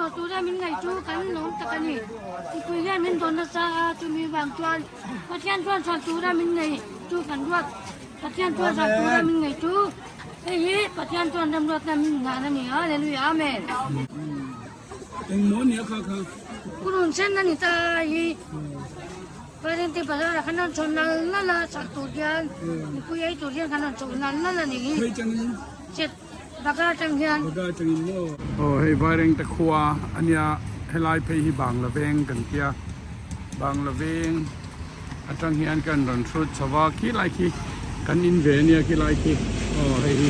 zawh tura min ngaih chu kan lawm tak a ni. Mipui hian min dawn nasa a, chumi vang chuan Pathian chuan hralh tura min ngaih chu kan ruat. Pathian chuan hralh tura min ngaih chu hei hi Pathian chuan remruatna min nghah a ni. Hallelujah Amen. Engmaw nia kha kha? Purun sen a ni ta hi. Vairengte bazar ah khan rawn chho nal nal a, chhak tur hian mipui ei tur hian kan rawn chho nal nal a ni hi. Khawi tangin? Chet Baga atang hian. Baga atangin maw? Aw hei Vairengte khua a nia, helai phei hi Bangla veng kan tia, Bangla veng atang hian kan rawn hrut chho va, khilai khi kan in ve a nia khilai khi aw hei hi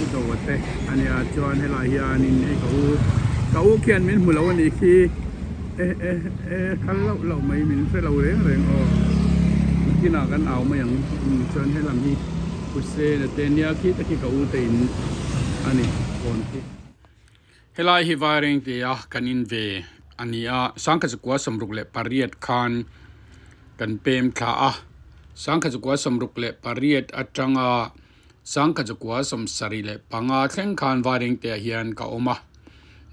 u Doa te a nia chuan helai hianin hei ka u ka u khian min hmu lo a nih khi e e e kal loh loh mai min hre lo reng reng aw nakinah kan au mai ang chuan helam hi Hussein a te nia khi te khi ka u te in a ni kawn khi. Helai hi Vairengte a kan in ve a ni a, Sangkhachukua 68 khan kan pem thla a, 1968 atanga 1975 thleng khan Vairengte ah hian ka awm a,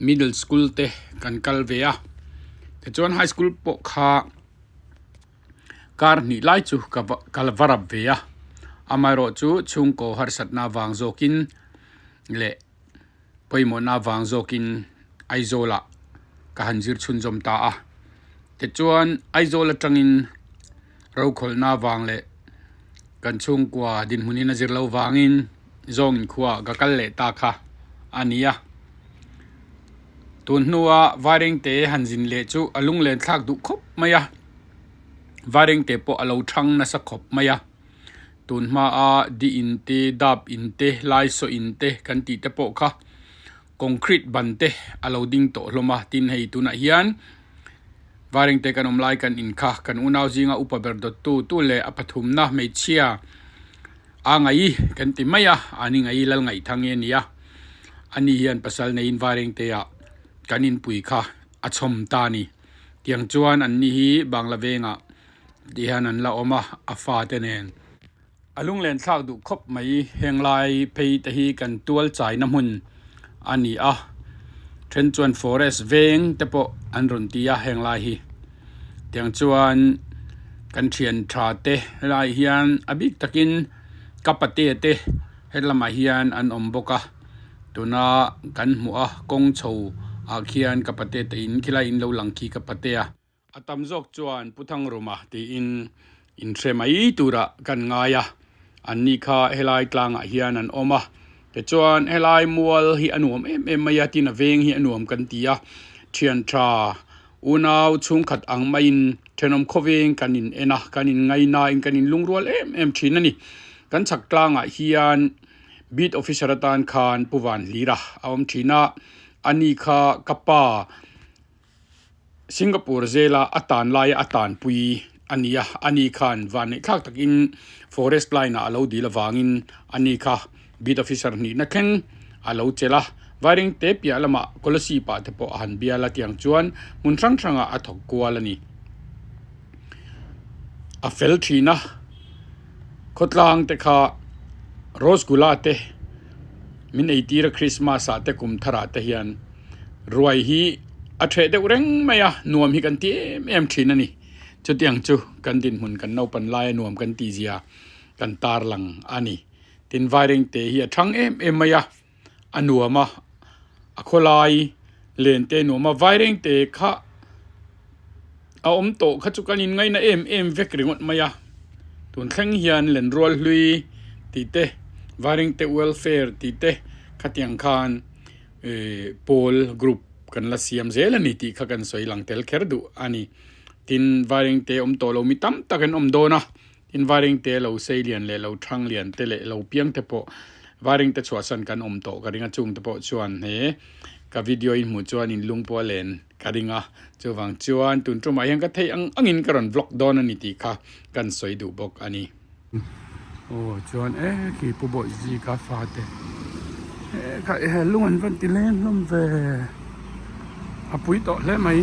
middle school te kan kal ve a, tichuan high school pawh kha Kar hnih lai chu ka ka la va rap ve a, amaherawh chu chhungkaw harsatna avang zawkin leh pawimawhna avang zawkin Aizawlah ka han zir chhunzawm ta a. Tichuan Aizawl atangin rokhawlhna avang leh kan chhungkua dinhmunin a zir loh vangin zawngin khuaah ka kal leh ta kha a ni a. Tun hnua Vairengte han zin leh chu a lunglen thlak duh khawp mai a, Vairengte pawh a lo thang nasa khawp mai a. Tun hmaa di in te, dap in te, laisaw in te kan tih te pawh kha concrete ban te a lo ding tawh hlawm a. Tin hei tunah hian Vairengte kan awm lai kan in kha kan unau zinga upa ber dawttu tu leh a pathumna hmeichhia a ngaih kan ti mai a, ani ngaih lal ngaih thang nge nia. Ani hian pasal neiin Vairengtea kan inpui kha a chhawm ta a ni. Tiang chuan anni hi Bangla vengah tih hian an la awm a, a fate nen. A lunglen thlak duh khawp mai heng lai phei te hi kan tual chaina hmun a ni a, then chuan forest veng te pawh an rawn ti a heng lai hi. Tiang chuan kan thian tha te helai hian a bik takin ka pate te helamah hian an awm bawk a tuna kan hmuh a kawng chho ah khian ka pate te in khilai in lo lang khi ka pate a. A tam zawk chuan Pu Thangruma tiin inhre mai turah kan ngai a anni kha helai tlangah hian an awm a tichuan helai mual hi a nuam em em mai a tin a veng hi a nuam kan ti a thian tha Unau chhungkhat ang maiin thenawm khawveng kan in en a, kan in ngainain kan in lungrual em em thin a ni. Kan chhak tlangah hian Beat Officer atan khan Pu Van Hlira a awm thin a, ani kha ka pa Singapore zela a tan laia a tanpui a ni a, ani khan vanneih thlak takin Forest line ah a lo dil avangin ani kha Beat Officer nihna thleng a lo chelh a, Vairengte piah lamah Kolasib ah te pawh a han bial a tiang chuan hmun hrang hrangah a thawk kual a ni. A fel thin a, khawtlang te kha Rosgulla te min eitir a Christmas ah te kum thar ah te hian ruai hi a theh deuh reng mai a, nuam hi kan ti em em thin a ni. Chutiang chu kan dinhmun kan naupan laia nuam kan tihzia kan tarlang a ni. Tin Vairengte hi a thang em em mai a, a nuam a, a khawlai len te a nuam a, Vairengte kha a awm tawh kha chu kan in ngaina em em vek ringawt mai a, tun thleng hian lenrual hlui tih te Vairengte welfare tih te khatiang khan ehh pawl group kan la siam zel a ni tih kha kan sawi lang tel kher duh a ni. Tin Vairengte awm tawh lo mi tam tak an awm dawn a. Tin Vairengte lo sei lian leh lo thang lian te leh lo piang te pawh Vairengte chhuahsan kan awm tawh ka ring a, chung te pawh chuan he ka video in hmuh chuan in lung pawh a len ka ring a, chuvang chuan tun tumah hian ka theih ang angin ka rawn vlog dawn a ni tih kha kan sawi duh bawk a ni. Aw chuan e khi Pu Bawihzi ka fa te e kha e lung an van ti leng hlawm ve a pui tawh hle mai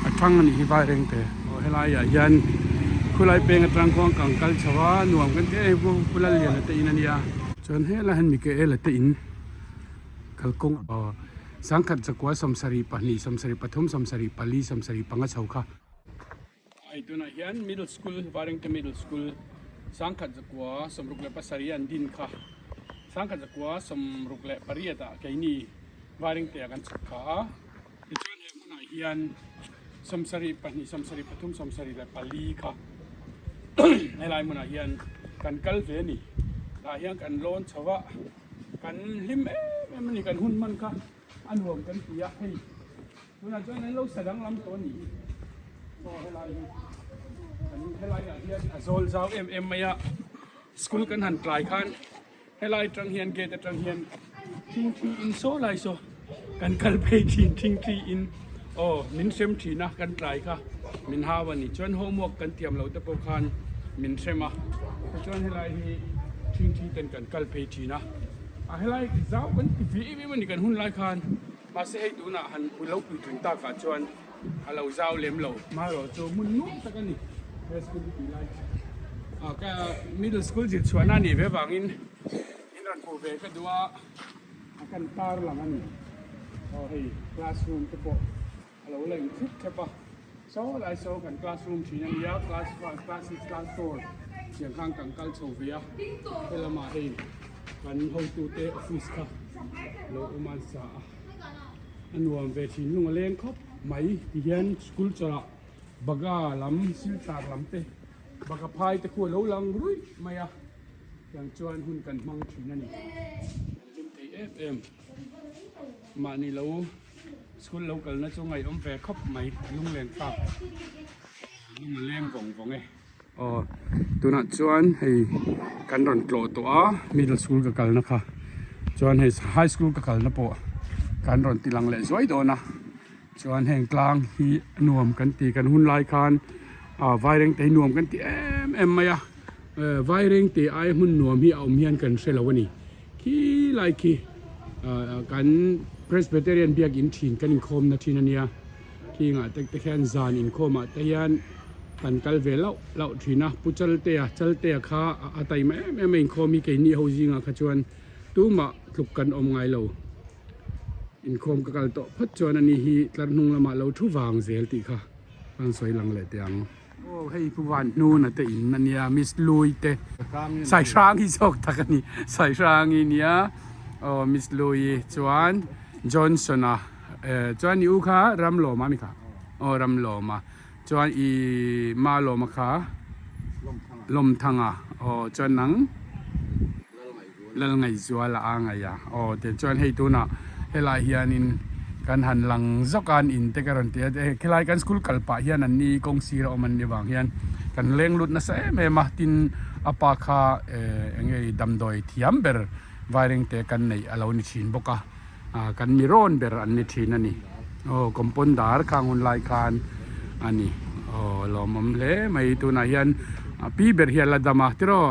a thang a nih hi Vairengte. Aw helai ah hian khulai peng atang khuan kang kal chho a nuam kan ti em em pu Lalliana te in a nia chuan helai hian Mikaela te in kalkawng aw. Sangkhat 972, 73, 74, 75 chho kha. Ai tunah hian Middle School, Vairengte Middle School, 1967 an din kha. 1968 ah keini Vairengte ah kan chhuk kha a. Tichuan he hmunah hian 72, 73, 74 kha helai hmunah hian kan kal ve a ni. Tah hian kan lawn chho a, kan hlim em em a ni, kan hun hman kha a nuam kan ti a hei. Tunah chuan an lo sa danglam tawh a nih hi. Aw helai hi kan helai ah hian a zawl zau em em mai a, school kan han tlai khan helai atang hian gate atang hian thingthi in saw lai saw kan kal phei thin thingthi in aw min hrem thin a kan tlai kha min hau a ni. Chuan homework kan tiam lo te pawh khan min hrem a, tichuan helai hi thingthi ten kan kal phei thin a, a helai zau kan ti ve em em a ni kan hun lai khan. Mahse hei tunah han pui lo pui tun takah chuan a lo zau lem lo. Hmarawh chu hmun nuam tak a ni he school hi tih lai hi. Ah ka middle school zir chhuahna a nih ve vangin in rawn hmuh ve ka duh a, a kan tar lang a ni. Aw hei classroom te pawh a lo la in thlip thlep a. Saw lai saw kan classroom thin a nia, class five, class six, class four tiang khan kan kal chho ve a. Helamah hei kan hotute office kha lo awm a an sa a, a nuam ve thin lung a leng khawp mai ti hian school chawlhah baga lam silchar lam te baga phai te khu a lo lang ruih mai a tiang chuan hun kan hmang thin a ni kan hlim thei em em mahni lo school lo kalna chu ngaihawm ve khawp mai lunglen tak lung a leng vawng vawng e. Aw tunah chuan hei kan rawn tlawh tawh a middle school ka kalna kha chuan hei high school ka kalna pawh kan rawn ti lang leh zuai dawn a chuan heng tlang hi a nuam kan ti kan hun lai khan ah vairengte hi nuam kan ti em em mai a eh vairengte aia hmun nuam hi a awm hian kan hre lo a ni khilai khi ah kan presbyterian biakin thin kan inkhawmna thin a nia. Khingah te te khian zan inkhawmah te hian kan kal ve lauh lauh thin a, Pu Chaltea Chaltea kha a taima em em a inkhawm hi keini ho zingah kha chuan tumah tluk kan awm ngai lo. Inkhawm ka kal tawh phawt chuan ani hi tlar hnung lamah lo thu vang zel tih kha ka rawn sawi lang leh teh ang. Aw hei Pu Vanhnuna te in a nia Miss Lui te Saihrang hi zawk tak a ni Saihrang hi nia aw Miss Lui chuan Johnson a. Eh chuan i u kha Ramlawma mi kha aw Ramlawma chuan i Malawma kha Lawmthanga aw chuan nang Lalngaihzuala a ngaih a aw te chuan hei tunah helai hianin kan han lang zawk a an in te ka rawn ti a helai kan school kal pah hian an ni kawng sir a awm an ni vang hian kan leng lut nasa em em a tin a pa kha eh eng nge damdawi thiam ber vairengte kan neih a lo ni thin bawk a. Ah kan mi rawn ber an ni thin a ni. Aw compounder khang hun lai khan a ni. Aw lawmawm hle mai tunah hian pi ber hi a la dam a tiraw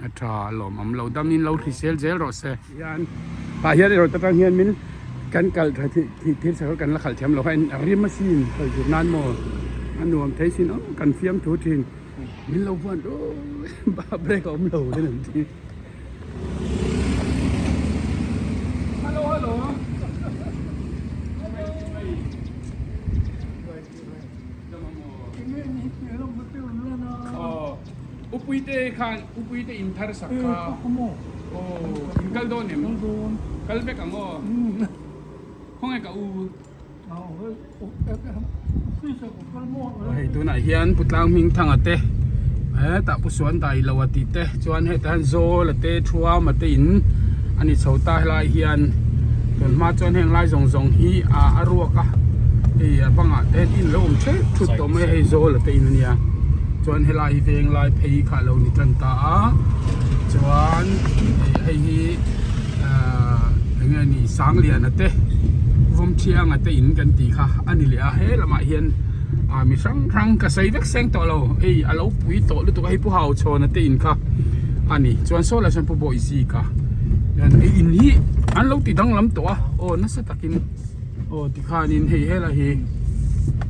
a tha a lawmawm lo dam in lo hrisel zel rawh se. Hian tah hian erawh ta tang hian min kan kal tha thih thil sakawr kan la khalh thiam lo kha a rim asin khalh zir nan maw a nuam thei sin aw kan fiam thu thin min lo vuan rawh break a awm lo hian an ti. Hello hello. Upui te khan upui te in thar sak kha. Oh, in kal dawn em? Kal vek ang aw. Khawnge ka u. Hei tunah hian Pu Tlang Hmingthanga te hetah Pu Suan Dai lo a tih te chuan hetah hian Zawl a te Thuam a te in a ni chho ta helai hian tun hma chuan heng lai zawng zawng hi a ruak a hei a bangah te hian in lo awm theuh thut tawh mai a hei Zawl a te in a nia chuan helai hi veng lai phei kha a lo ni tan ta a chuan hei hi ahh eng nge ni Sangliana te Vawmthianga te in kan tih kha a ni leh a he lamah hian ah mi hrang hrang ka sawi vek seng tawh lo hei a lo pui tawh lutuk a hei Pu Hauchhawna te in kha a ni chuan saw lai sawn Pu Bawizi kha hian hei in hi an lo ti danglam tawh a aw nasa takin aw tikhanin hei helai hi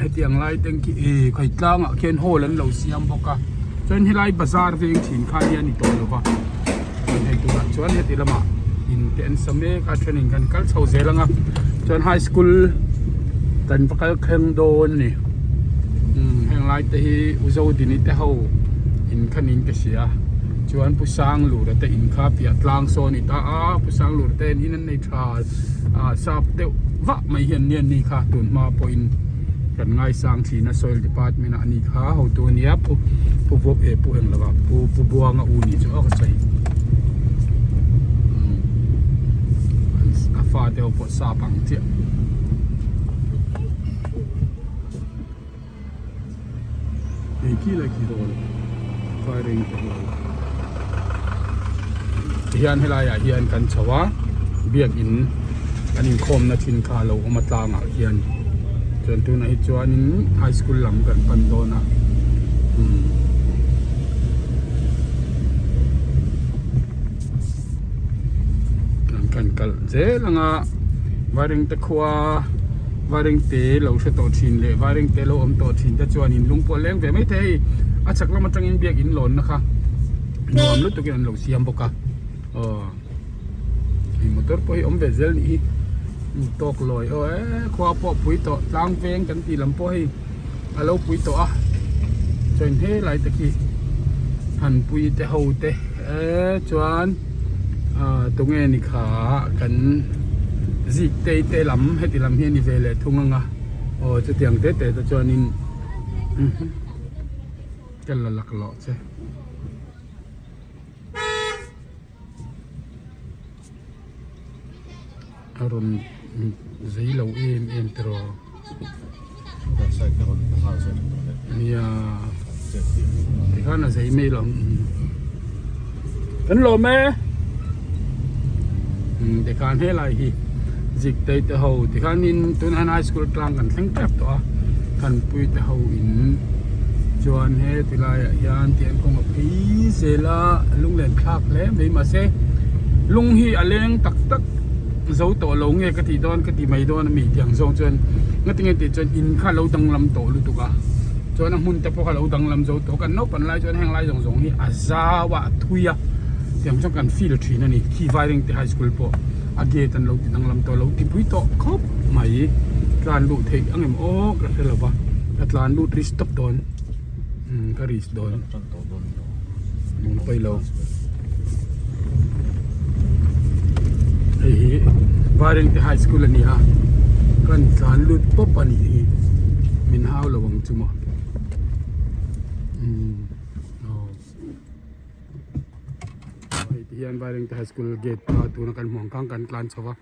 hetiang lai te khi ih khawi tlangah khian hall an lo siam bawk a chuan helai bazar veng thin kha hi a ni tawh lo va. Chuan hei tunah chuan heti lamah in te an sa mek a thenin kan kal chho zel ang a. Chuan high school kan va kal thleng dawn a ni. Umm heng lai te hi U Zodini te ho in kha niin ka hria. Chuan Pu Sanglura te in kha piah tlang sawn a ni ta a, Pu Sanglura te in an nei tha ah sap deuh vah mai hian nia ni kha tun hma pawhin kan ngaisang thin a soil department ah a ni kha hotu a nia Pu Pu Vuak eh Pu eng lova Pu Pu Buanga u nih chu a ka sawi a fate ho pawh sap ang chiah. Hei khi lai khi hall Vairengte hall tihian helaiah hian kan chho a biakin kan inkhawmna thin kha a lo awm a tlangah hian chuan tunah hi chuanin high school lam kan pan dawn a umm. Kan kal zel ang a Vairengte khua Vairengte lo hre tawh thin leh Vairengte lo awm tawh thin te chuan in lung pawh a leng ve mai thei hei a chhak lam atangin biak in lawnna kha nuam lutuk in an lo siam bawk a aw hei motor pawh hi awm ve zel nih hi tawk lawi aw e khua pawh pui tawh tlang veng kan tih lam pawh hei. A lo pui tawh a chuan helai te khi Thanpui te ho te eh chuan ah tunge ni kha kan zik tei te lam heti lam hi a ni ve leh thung ang a aw chutiang te te te chuanin ka la laklawh che. A rawn zei lo em em tiraw nia tikhan a zei mai lo kan lawm e tikhan helai hi zik te te ho tikhanin tunah hian high school tlang kan thleng tep tawh a thanpui te ho in chuan he tilaiah hian tiang kawng a phei zel a lunglen thlak hle mai mahse lung hi a leng tak tak zo tawh lo nge ka tih dawn ka ti mai dawn ami tiang zawng chuan ngatinge tih chuan in kha lo danglam tawh lutuk a chuan a hmun te pawh kha lo danglam zo tawh kan naupang lai chuan heng lai zawng zawng hi a zau a a thui a tiang chuan kan feel thin a ni khi Vairengte high school pawh a gate an lo ti danglam tawh lo ti pui tawh khawp mai tlan luh theih ang em aw ka hre lo va ka tlan lut ri stop dawn umm ka ri dawn umm pawi lo hei hi Vairengte high school a ni a kan tlan lut pawp a nih hi min hau lo ang chu maw umm aw. Hei ti hian Vairengte High School gate kha tuna kan hmuh ang khan kan tlan chho va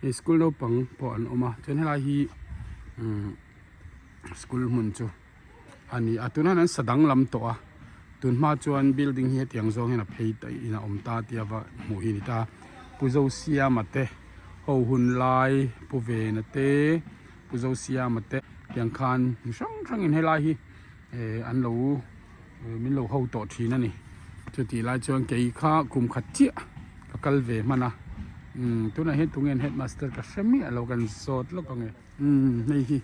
hei school naupang pawh an awm a chuan helai hi umm school hmun chu a ni a tunah hian an sa danglam tawh a tun hma chuan building hi hetiang zawng hian a phei in a awm ta tia va hmuh hi a ni ta Pu Zosiama te ho hun lai Pu Vena te Pu Zosiama te tiang khan mi hrang hrangin helai hi eh an lo. Min lo ho tawh thin a ni. Chutih lai chuan kei kha kum khat chiah ka kal ve hman a. Umm tunah hian tunge an headmaster ka hre miah lo kan zawt lawk ang e. Umm hei hi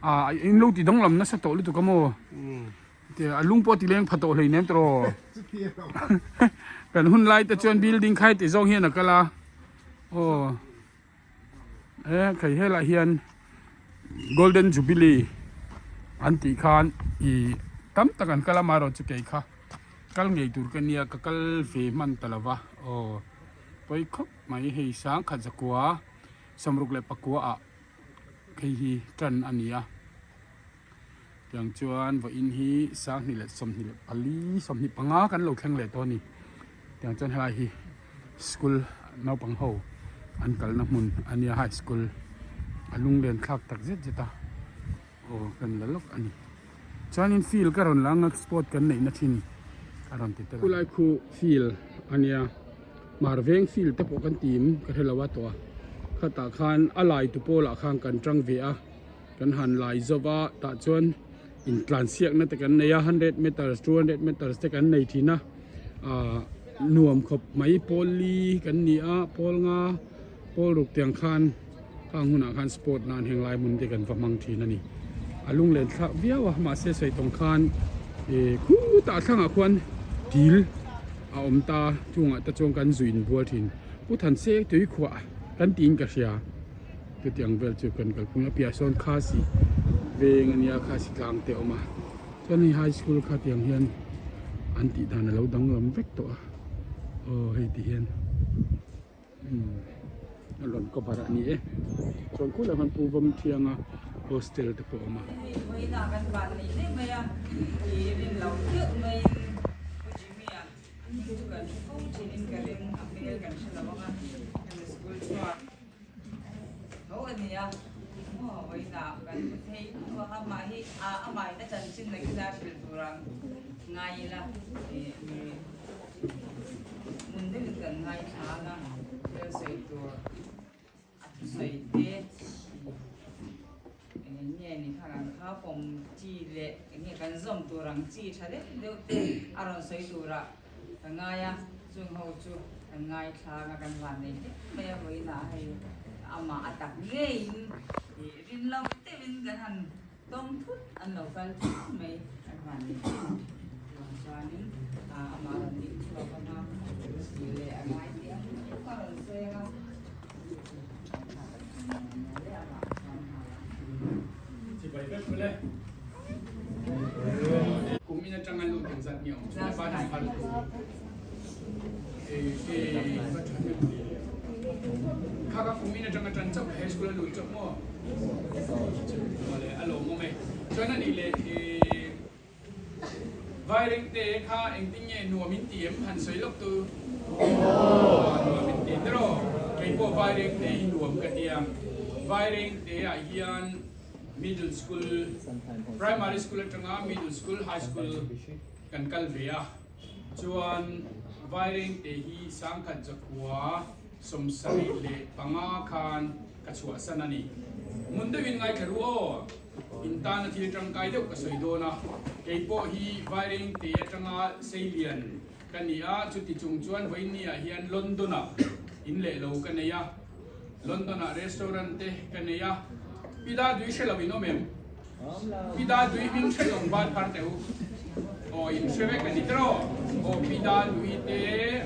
ah in lo ti danglam nasa tawh lutuk a maw? A lung pawh a ti leng pha tawh hleinem tawh. Kan hun lai te chuan building khai tih zawng hian a kal a. Aw. He khai helai hian golden jubilee an tih khan ih tam tak an kal a amaherawhchu kei kha kal ngei tur ka nia ka kal ve hman ta lo va aw pawi khawp mai hei sangkhat zakua sawmruk leh pakua ah hei hi tan a ni a tiang chuan vawiin hi sanghnih leh 24 25 kan lo thleng leh tawh a ni tiang chuan helai hi. School naupang ho an kalna hmun a nia high school a lunglen thlak tak zet zet a aw kan la lawk a ni chuanin field ka rawn la anga sport kan neihna thin a rawn ti tel a khulai khu field a nia mar veng field te pawh kan tim ka hre lo a tawh a khatah khan a lai tu pawlah khan kan tang ve a kan han lai zawk a tah chuan intlansiakna te kan nei a hundred meters 200 meters te kan nei thin a ahh nuam khawp mai pawl li kan ni a pawl nga pawl ruk tiang khan khang hunah khan sport nan heng lai hmun te kan va hmang thin a ni a lunglen thlak viau a mahse sawi tawng khan ih khutah thlangah khuan dil a awm ta chungah te chuan kan zu inbual thin pu Thansek tui khuah kan tiin ka hria. Chutiang vel chu kan kalphung a piah sawn khasi veng ania khasi tlang te a awm a chuan hei high school kha tiang hian an tih dan alo danglam vek tawh a aw hei ti hian umm a rawn cover a ni e chuan khulai khan pu vawm thianga hostel te pawh a awm a. Tho a nia, maw vawiinah kan hmu thei nuam a, amah hi amahin a chanchin na kila hrilh tur ang ngai ila ih mi hmun deuhin kan ngaithla ang a, thil sawi tur a thusawi te ih eng nge ni kha kan kha pawm chi leh eng nge kan zawm tur ang chi tha deuh deuh te a rawn sawi turah Ka ngai a, chung ho chu kan ngaithlang a, kan van nei hle mai a, vawiinah hei amah a tak ngeiin ih rin lo deuhin kan han tawng thut an lo kal thut mai kan van nei hle a ni. Chuvang chuanin amah rawn ding chhuak ang a, tih leh a ngai tih ang a rawn sawi ang a, amah chuan nghal ang. Chibai vek mawle. Kum in atanga lut eng zat nge awm chu ban an phal tu va tha hnem ve le. Kha ka kum in atanga tan chauh he school a lut chauh maw? Mawle a lawmawm e. Chuan anih leh Vairengte kha engtin nge nuam in ti em han sawi lawk tu? Nuam in ti tiraw? Keipawh Vairengte hi nuam ka ti a. Vairengte ah hian Middle school, Primary school atanga Middle school, High school kan kal ve a. Chuan Vairengte hi sangkhat zakua 75 khan ka chhuahsan a ni. Ngun deuhin ngaithla ru aw. In tana thil tangkai deuh ka sawi dawn a, kei pawh hi Vairengte atanga Seilian ka ni a, chuti chung chuan vawiinniah hian London-ah in leh lo ka nei a, London-ah restaurant te ka nei a, Pi Dadui hre lo in awm em? Pi Dadui hming hre lo ban phar teh u. Aw in hre vek a ni tiraw? Aw Pi Dadui te,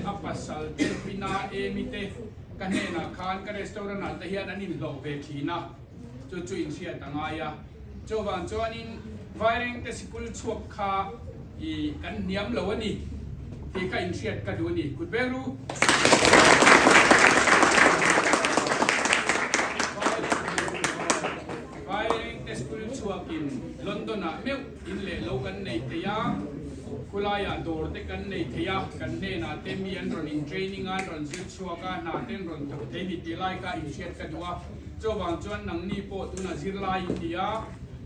a pasal te, Pi Na Emi te ka hnenah khan ka restaurant-ah te hian an inhlawh ve thin a. Chu chu inhriat a ngai a. Chuvang chuanin Vairengte sikul chhuak kha i kan hniam lo a ni tih kha inhriat ka duh a ni. Kut veng ru. Vairengte sikul chhuakin London-ah meuh in leh lo kan nei thei a, khulaiah dawr te kan nei thei a, kan hnenah te mi an rawn in training a, an rawn zir chhuak a, hna te an rawn thawk thei a ni tih lai kha inhriat ka duh a. Chuvang chuan nangni pawh tuna zirlai in ni a,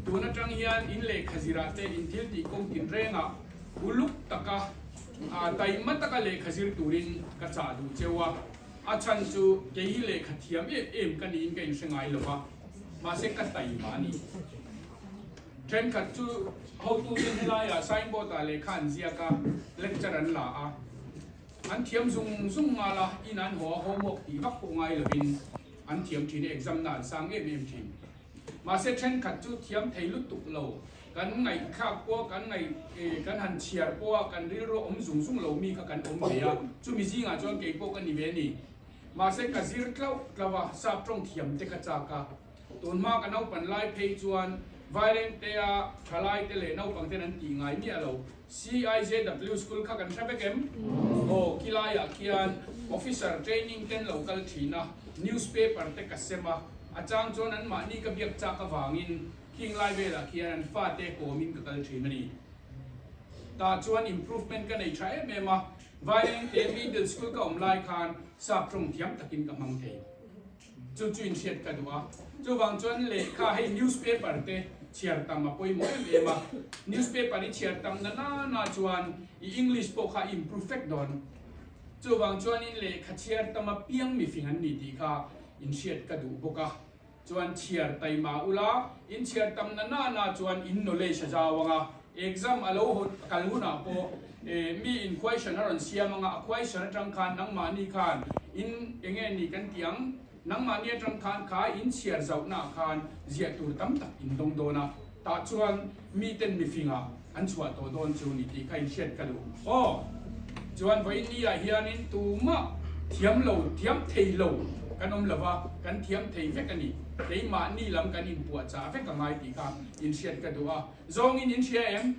tun atang hian in lehkha zirah te in thil tih kawng tin rengah uluk taka taima taka lehkha zir turin ka chah duh cheu a. A chhan chu kei hi lehkha thiam em em ka niin ka inhre ngai lo va, mahse ka taima a ni. Thenkhat chu hotuten helaiah signboard ah lehkha an ziak a, lecture an la a, an thiam zung zung nghal a, in an haw a, homework tih vak pawh ngai lovin An thiam thin e, exam na an sang em em thin. Mahse thenkhat chu thiam thei lutuk lo, kan ngaihthlak pawh kan ngaih kan han chhiar pawh a kan rilru awm zung zung lo mi kha kan awm ve a, chumi zingah chuan kei pawh ka ni ve a ni. Mahse ka zir tlauh tlauh a, sap tawng thiam te ka chak a. Tunhma ka naupan lai phei chuan Vairengtea thalai te leh naupang ten an tih ngai miah lo. CIJW School kha kan hre vek em? Aw, khilaiah khian Officer training ten lo kal thin a, newspaper te ka sem a, a chang chuan anmahni ka biak chak avangin khing lai velah khian an fate kawmin ka kal thin a ni. Tah chuan improvement ka nei tha em em a, Vairengte Middle School ka awm lai khan sap tawng thiam takin ka hmang thei. Chu chu inhriat ka duh a. Chuvang chuan lehkha hei newspaper te chhiar tam a pawimawh em em a. Newspaper i chhiar tam na na na chuan i English pawh kha i improve vek dawn. Chuvang chuanin lehkha chhiar tam a piang mifing an ni tih kha inhriat ka duh bawk a. Chuan chhiar taima ula, in chhiar tam na na na chuan in knowledge a zau ang a. Exam a lo kal hunah pawh mi in question a rawn siam ang a, a question atang khan nangmahni khan in enge ni kan tih ang, nangmahni atang khan kha in chhiar zauhnaah khan ziah tur tam tak in dawng dawn a, tah chuan miten mifingah an chhuah tawh dawn chu ni tih kha in hriat ka duh aw. Chuan vawiin ah hianin tumah thiam lo, thiam thei lo kan awm lo va, kan thiam thei vek a ni. Keimahni lam kan inpuahchah vek a ngai tih kha inhriat ka duh a. Zawngin in hria em?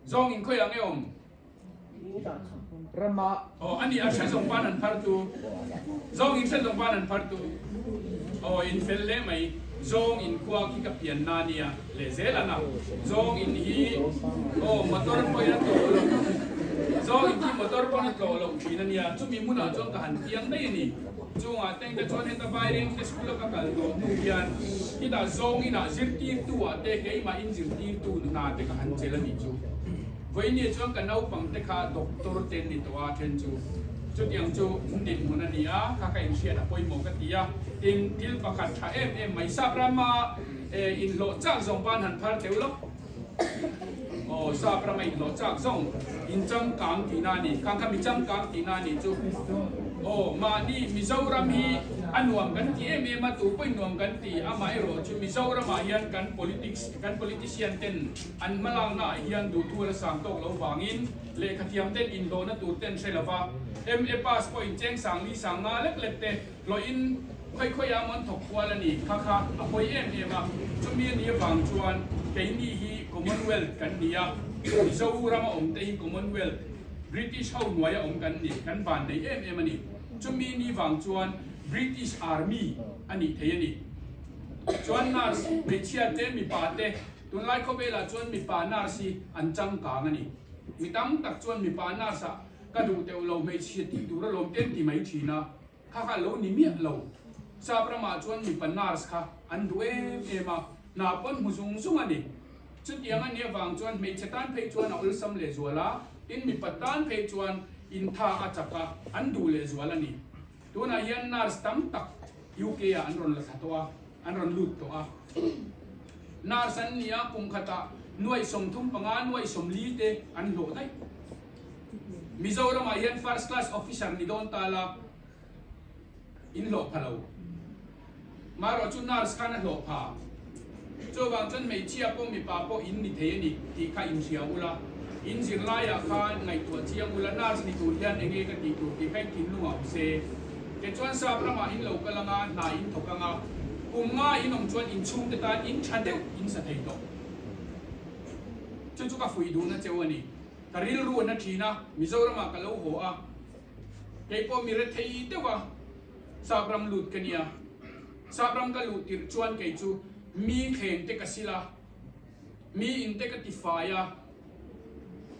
Zawngin khawiah nge awm? Ramah. Aw a ni, a hre zawng pan an phar tu. Zawng in hre zawng pan an phar tu. Aw in fel hle mai. Zawng in khua khi ka pian na nia leh zel a na. Zawng in hi aw motor pawhin a tlawh loh. Zawng in khi motor pawn a tlawh loh thin a nia. Chumi hmunah chuan ka han piang daih a ni. Chungah teng te chuan heta Vaireng te school a ka kal tawh hnu hian khitah zawng inah zirtirtu ah te keimah in zirtirtu hna te ka han chelh a nih chu. Vawinia chuan ka naupang te kha doctor te an ni tawh a, then chu chutiang chu dinhmun a ni a, kha ka inhriat a pawimawh ka ti a. Tin, thil pakhat tha em em mai, sap rama inhlawh chak zawng ban han phar teuh lawk. Aw, sap rama inhlawh chak zawng, inchangkang tihna a ni. Khang kha mi changkang tihna a nih chu. Aw, mahni Mizoram hi a nuam kan ti em em a, tu pawhin nuam kan ti, amaherawh chu Mizoramah hian kan politics, kan politician ten, An hmalakna ah hian duhthu la sang tawk lo vangin lehkhathiam ten inhlawhna tur ten hre lova MA pass pawh in cheng sang li sang nga lek lek te hlawhin khawi khawi ah mawn thawk kual a ni kha kha a pawi em em a. Chumi a ni avang chuan keini hi Commonwealth kan ni a, Mizoram a awm te hi Commonwealth, British ho hnuai a awm kan ni, kan van nei em em a ni. Chumi ni vang chuan British Army a nih thei a ni. Chuan nurse hmeichhia te mipa te Tunlai khawvelah chuan mipa nurse hi an changkang a ni. Mi tam tak chuan mipa nurse ah ka duh teuh lo hmeichhia tih tur alawm te an ti mai thin a, kha kha lo ni miah lo. Sap ramah chuan mipa nurse kha an duh em em a, hna pawn hmu zung zung a ni. Chutiang a nih avang chuan hmeichhe tan phei chuan a awlsam lehzual a, tin mipa tan phei chuan intha a chak a, an duh lehzual a ni. Tunah hian nurse tam tak UK ah an rawn la thla tawh a, an rawn lut tawh a. Nurse an ni a, kum khatah nuaih 35, nuaih 40 te an hlawh daih. Mizoramah hian first class officer ni dawn ta la, in hlawh pha lo. Marawh chu nurse khan a hlawh pha. Chuvang chuan hmeichhia pawh mipa pawh in ni thei a ni tih kha inhria ula, in zirlaiah khan ngaihtuah chiang ula nurse ni tur hian enge ka tih tur tih kha in thinlung a awm se. Tichuan sap ramah in lo kal anga hna in thawk anga kum nga in awm chuan in chhungte tan in tha deuh in sa thei tawh. Chu chu ka fuih duhna cheu a ni. Ka rilru a na thin a, Mizoramah ka lo haw a, kei pawh mi rethei deuh a. Sap ram lut ka nia. Sap ram ka luh tirh chuan kei chu mi thleng te ka sil a, mi in te ka ti fai a,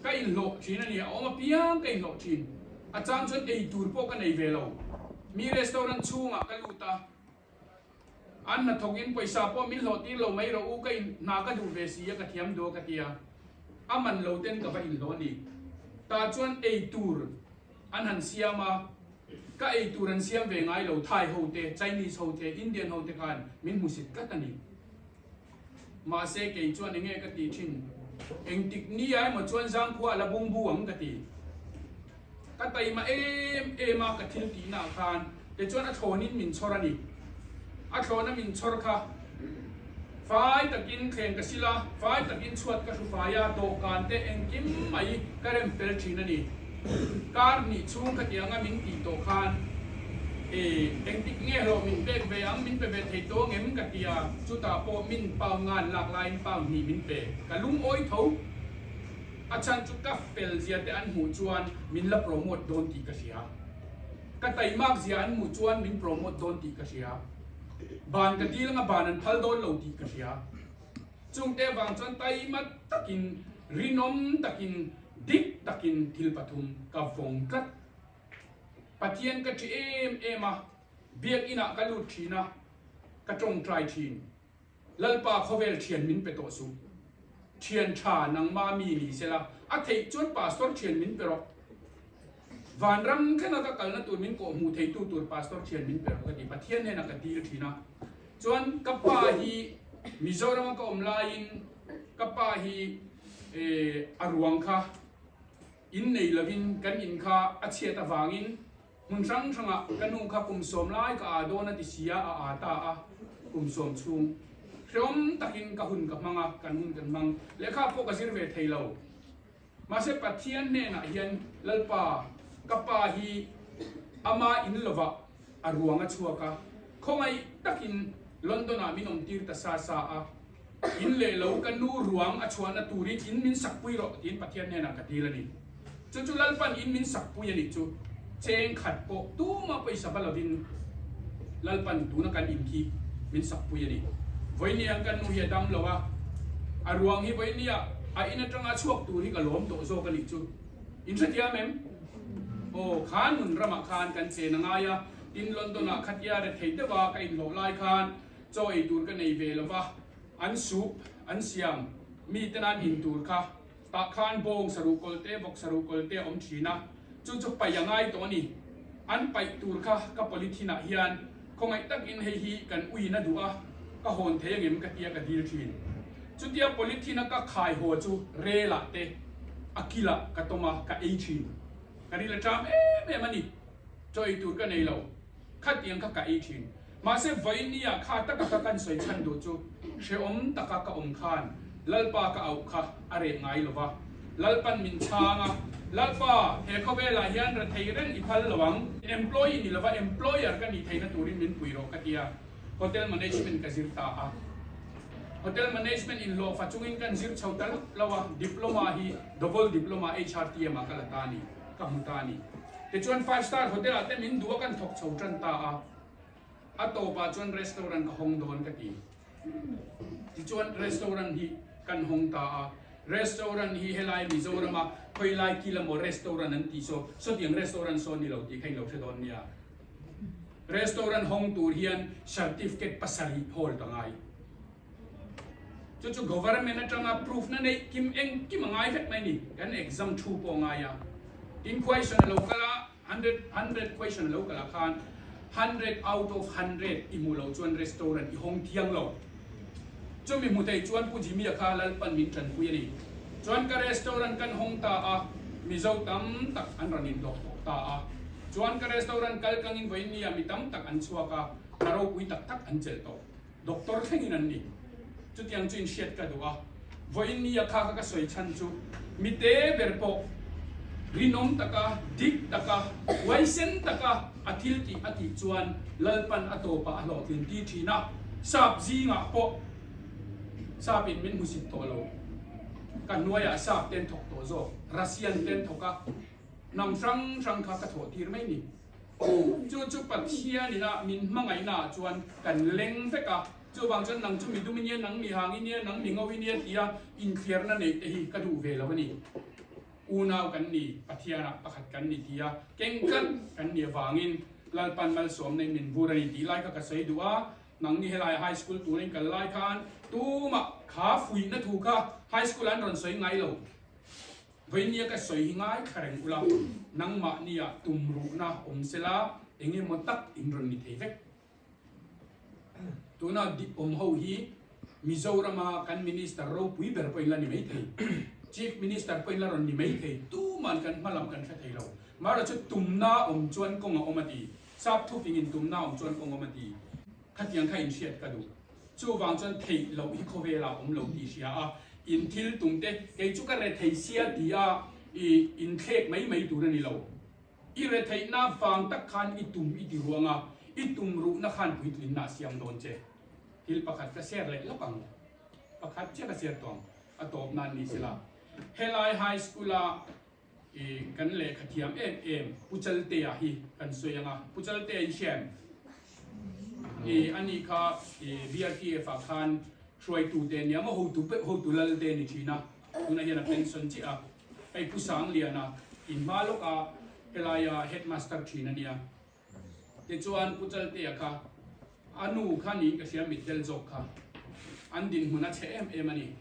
ka inhlawh thin a ni. A awm apiang ka inhlawh thin. A chang chuan ei tur pawh ka nei ve lo. Mi restaurant chhungah ka lut a, an hnathawk in pawisa pawh min hlawh tir lo mai rawh u, ka in hna ka duh ve si a, ka thiam duh a ka ti a. A man lo ten ka va inhlawh a ni. Tah chuan ei tur an han siam a. Ka ei tur an siam ve ngai lo, Thai ho te, Chinese ho te, Indian ho te khan min hmusit tlat a ni. Mahse kei chuan enge ka ti thin, engtik ni ah emaw chuan zangkhua a la bungbu ang ka ti. Ka taima em em a ka thil tihna ah khan tichuan a thlawnin min chhawr a ni. A thlawna min chhawr kha fai takin thleng ka sil a, fai takin chhuat ka hru fai a, dawhkan te engkim mai ka rem fel thin a ni. Kar hnih chhung khatianga min tih tawh khan e engtik nge hlawh min pek ve ang, min pe ve thei tawh ngem ka ti a, chutah pawh min pound ngan lak laiin pound hnih min pe. Ka lungawi tho. A chhan chu ka fel zia te an hmuh chuan min la promote dawn tih ka hria. Ka taimak zia an hmuh chuan min promote dawn tih ka hria. Ban ka dil anga ban an phal dawn lo tih ka hria. Chungte avang chuan taima takin, rinawm takin, dik takin thil pathum ka vawng tlat. Pathian ka ṭhi em em a, biakinah ka lut ṭhin a, ka ṭawngṭai ṭhin. Lalpa khawvel ṭhian min pe tawh suh. Ṭhian ṭha nangma mi ni sela, a theih chuan pastor ṭhian min pe rawh. Vanram thleng a ka kalna tur min kawh hmuh theitu tur pastor ṭhian min pe rawh ka ti. Pathian hnenah ka dil ṭhin a. Chuan ka pa hi Mizoram a ka awm laiin ka pa hi a ruang kha in nei lovin kan in kha a chhiat avangin hmun hrang hrangah ka nu kha kum sawm lai ka aa dawn a ti sia a aa ta a, kum sawm chhung hreawm takin ka hun ka hmang a, kan hun kan hmang lehkha pawh ka zir ve thei lo. Mahse Pathian hnenah hian Lalpa ka pa hi ama in lovah a ruang a chhuak a. Khawngaih takin London ah min awm tir ta sa sa a, in leh lo ka nu ruang a chhuahna turin in min sakpui rawh tiin Pathian hnenah ka dil a ni. Chu chu Lalpan in min sakpui a nih chu cheng khat pawh tuma pawisa va lovin Lalpan tuna kan in khi min sakpui a ni. Vawinia kan nu hi a dam lo a, a ruang hi vawinia a in atanga chhuak tur hi ka lawm tawh zawk a nih chu. In hrethiam em? Aw, kha nun ramah khan kan chen a ngai a, tin London ah khatia rethei deuh a ka inhlawh lai khan chaw ei tur ka nei ve lo va, an soup an siam mi te nan in tur kha tah khan bawng saruh kawlh te vawk saruh kawlh te a awm thin a, chu chu paih a ngai tawh a ni. An paih tur kha ka polythene ah hian khawngaih takin hei hi kan uiin a duh a, ka hawn thei angem ka tia ka dil thin. Chutia polythene a ka khai haw chu rel ah te a kil ah ka tawm a, ka ei thin. Ka ril a ṭam em em a ni. Chaw ei tur ka nei lo. Khatiang kha ka ei thin. Mahse vawinia kha taka ka kan sawi chhan duh chu hrehawm taka ka awm khan Lalpa ka auh kha a reh ngai lo va. Lalpan min chhang a, Lalpa, he khawvelah hian rethei reng i phal lo ang. Employee ni lova employer ka nih theihna turin min pui rawh ka ti a, Hotel Management ka zir ta a. Hotel Management inhlawhfa chungin kan zir chho ta lap lo a, Diploma hi Double Diploma HRTM ah ka la ta a ni, ka hmu ta a ni. Tichuan Five Star Hotel ah te min duh a kan thawk chho tan ta a, a tawpah chuan restaurant ka hawng dawn ka ti. Tichuan restaurant hi kan hawng ta a, restaurant hi helai Mizorama khawilai kil emaw restaurant an tih saw, sawtiang restaurant saw ni lo tih kha in lo hre dawn nia. Restaurant hawng tur hian certificate pasarih hawl ka ngai. Chu chu government atanga proof na neih kim engkim a ngai vek mai ni. Kan exam thu pawh a ngai a. Tin question a lo kal a, hundred hundred question a lo kal ah khan hundred out of hundred i hmuh loh chuan restaurant i hawng thiang lo. Chumi hmu thei chuan Pu Jimmy-a kha Lalpan min tanpui a ni. Chuan ka restaurant kan hawng ta a, Mizo tam tak an rawn inhlawh tawh ta a. Chuan ka restaurant kal tlangin vawiin mi tam tak an chhuak a, hna ropui tak tak an chelh tawh. Doctor thlengin an ni. Chutiang chu inhriat ka duh a, vawiin ni a kha kha ka sawi chhan chu mi te ber pawh rinawm taka, dik taka, huaisen taka a thil tih a tih chuan Lalpan a tawpah a hlawhtlin ti thin a, sap zingah pawh sap in min hmusit tawh lo. Ka hnuaiah sap ten thawk tawh zawk, Russian ten thawk a, hnam hrang hrang kha ka thawh tir mai ni. Chu chu Pathian ina min hmangaihna ah chuan kan leng vek a, chuvang chuan nang chu mi dum i nia, nang mi hang i nia, nang mi ngo i nia tia inthliarna neih te hi ka duh ve lo a ni. Unau kan ni, Pathian ah pakhat kan ni tia keng tlat kan ni avangin Lalpan malsawmna in min vur a ni tih lai kha ka sawi duh a, nangni helai high school tura in kal lai khan tumah kha fuihna thu kha high school ah an rawn sawi ngai lo. Veinia ka sawi hi ngai thla reng ula, nangmahnia tumruhna awm sela eng emaw tak in rawn ni thei vek. Tuna awm ho hi Mizorama kan Minister ropui ber pawhin la ni mai thei, Chief Minister pawhin la rawn ni mai thei, tuman kan hma lam kan hre thei lo. Mahra chu tumna awm chuan kawng a awm a ti, sap thufingin tumna awm chuan kawng a awm a ti. Khatiang kha inhriat ka duh. Chuvang chuan theih loh hi khawvelah awm lo tih hria a, in thil tum te kei chu ka rethei sia ti a i inthlek mai mai tur a ni lo. I retheihna vang tak khan i tum i ti ruang a, i tum ruhna khan puitlinna a siam dawn che. Thil pakhat ka share leh lawk ang, pakhat chiah ka share tawh ang, a tawp nan ni sela. Helai High School a I kan lehkha thiam em em Pu Chaltea hi kan sawi ang a, Pu Chaltea in hria em? I ani kha i BRTF ah khan hruaitu te nia maw hotu hotu lal te ni thin a, tunah hian a pension chiah a, hei Pu Sangliana in hma lawk a helaia headmaster thin a nia. Tichuan Pu Chaltea kha a nu kha niin ka hria mitdel zawk kha an dinhmun a chhe em em a ni.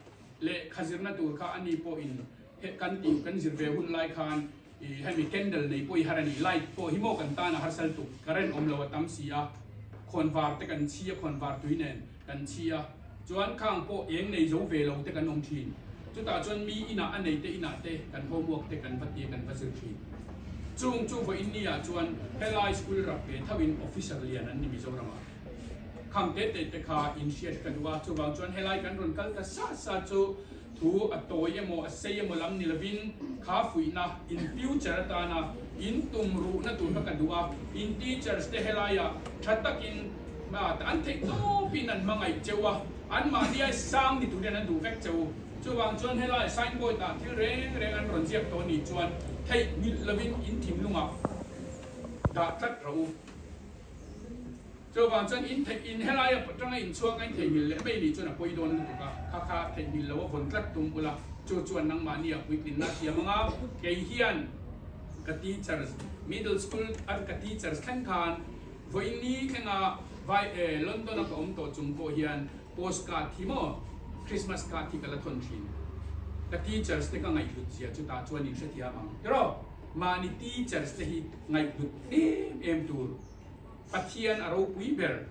Lehkha zirna tur kha ani pawhin he kan tih kan zir ve hun lai khan ih hemi candle nei pawh i har a ni, light pawh hi maw kan tan a harsal tuk, current awm lo a tam si a, khawnvar te kan chhi a, khawnvar tui nen kan chhi a, chuan khang pawh eng nei zo ve lo te kan awm thin. Chutah chuan mi inah a nei te inah te kan homework te kan va tia kan va zir thin. Chung chu vawiin ni ah chuan helai school rap ve tho in officer lian an ni Mizoram ah. Khang te te te kha in hriat ka duh a, chuvang chuan helai kan rawn kal ta sa sa chu thu a tawi emaw a sei emaw lam ni lovin kha fuihna in future atana in tum ruhna tur kha ka duh a, in teachers te helai ah tha takin. An theih tawpin an hmangaih cheu a, anmahni ai sang ni turin an duh vek cheu. Chuvang chuan helai signboard ah thil reng reng an rawn ziak tawh nih chuan theih nghilh lovin in thinlungah dah tlat rawh u. Chuvang chuan in theih in helai atanga in chhuak a in theihnghilh leh mai nih chuan a pawi dawn lutuk a, kha kha theihnghilh lo a vawn tlat tum ula, chu chuan nangmahni ah puitlinna a siam anga kei hian ka teachers middle school a ka teachers thleng khan Vawiin ni thlenga vai e London a ka awm tawh chung pawh hian post card hi maw Christmas card hi ka la thawn thin. Ka teachers te ka ngaihhlut zia chu tah chuan in hrethiam ang tiraw? Mahni teachers te hi ngaihhlut em em tur. Pathian a ropui ber,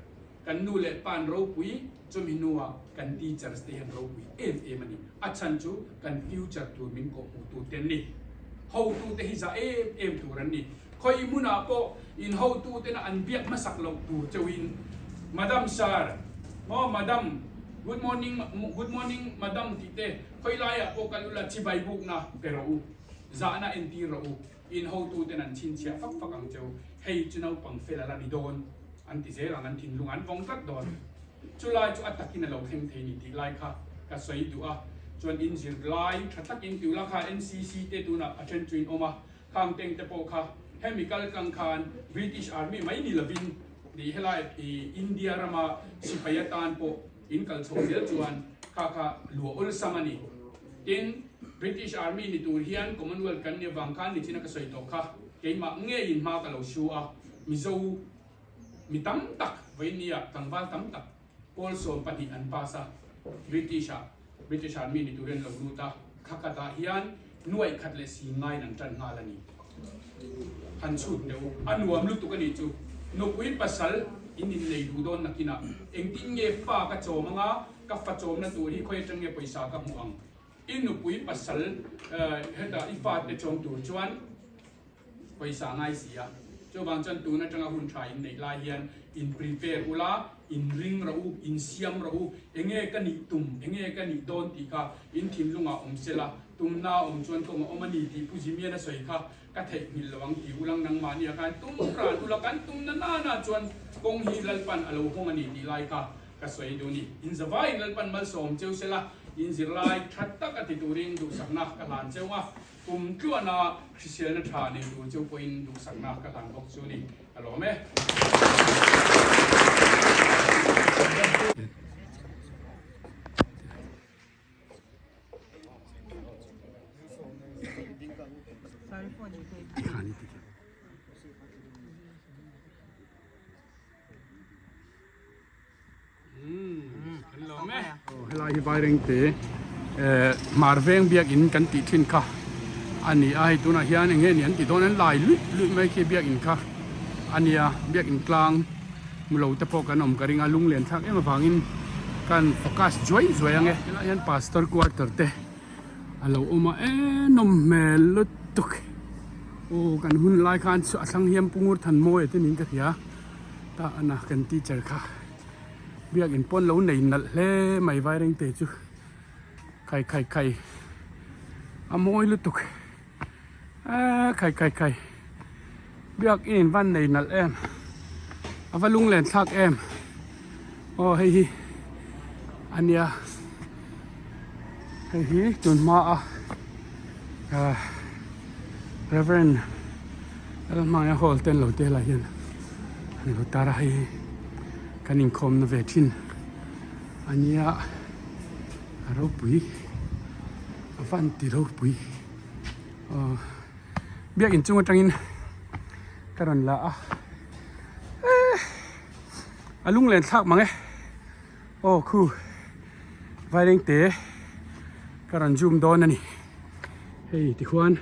kan nu leh pa an ropui, chumi hnuah kan teachers te hi an ropui em em a ni. A chhan chu kan future tur min kawhhmuh tur te an ni. Hotu te hi za em em tur an ni. Khawi hmunah pawh in hotutena an biak hmasak loh tur cheuhin, Madam Sir, maw Madam, good morning, good morning Madam tih te khawi laiah pawh kal ula chibai bukna pe rawh u, zahna entir rawh u, in hotuten an chhinchhiah fak fak ang cheu, hei chu naupang fel a la ni dawn an ti zel ang, an thinlung an vawng tlat dawn. Chulai chu a takin a lo thleng thei ni tih lai kha ka sawi duh a, chuan in zirlai tha takin ti ula kha NCC te tunah a then chu in awm a, Khang teng te pawh kha hemi kal tlang khan British Army mai ni lovin ih helai ih India rama sipai atan pawh in kal chho zel chuan kha kha luah awlsam a ni. Tin, British Army ni tur hian Commonwealth kan nih avang khan nichina ka sawi tawh kha keimah ngeiin hma ka lo su a, Mizo mi tam tak vawinia tlangval tam tak Pawl 12 an pass a, British ah British Army ni turin an lo lut a, thla khatah hian nuaih khat leh si ngaiin an tan nghal a ni. Han chhut deuh a nuam lutuk a nih chu. Nupui pasal in innei duh dawn nakinah engtin nge fa ka chawm anga ka fa chawmna tur hi khawi atang nge pawisa ka hmuh ang? I nupui pasal hetah i fate chawm tur chuan Pawisa ngai si a, chuvang chuan tun atanga hun tha in neih lai hian in prepare ula, in ring rawh u, in siam rawh u, enge ka nih tum, enge ka nih dawn tih kha in thinlungah awm se la, tumna awm chuan kawng a awm a ni tih Pu Jimmy-an a sawi kha ka theihnghilh lo ang tih ulang nangmahni ah khan tum ran ula, kan tumna nana chuan kawng hi Lalpan a lo hawng a ni tih lai kha ka sawi duh a ni. In zavaiin Lalpan malsawm cheu se la, in zirlai tha tak a ti turin duhsakna ka hlan cheu a. Kum tluana hriselna tha nei tur cheu pawhin duhsakna ka hlan bawk chu ni ka lawm e. Helai hi Vairengte Hmar veng biakin kan tih thin kha a ni a, hei tunah hian eng nge ni an tih dawn an lai luih luih mai khi biakin kha a ni a, biakin tlang hmu lo te pawh kan awm ka ring a, lunglen thlak em avangin kan focus zuai zuai ang e. Helai hian pastor quarter te a lo awm a, e nawm hmel lutuk aw kan hun lai khan a thlang hian Pu Ngurthanmawia te niin ka hria. Ta ana kan teacher kha biakin pawn lo nei nalh hle mai vairengte chu khai khai khai a mawi lutuk eee khai khai khai biakin in van nei nalh em a va lunglen thlak em aw hei hi a nia hei hi tun hma a ah Reverend Lalhmanga hall te an lo tel ah hian an lo tar a hei kan inkhawmna ve thin a nia a ropui a van ti ropui aw biakin chung atangin ka rawn la a eee a lunglen thlak mang e aw khu vairengte ka rawn zoom dawn a ni. Hei tikhuan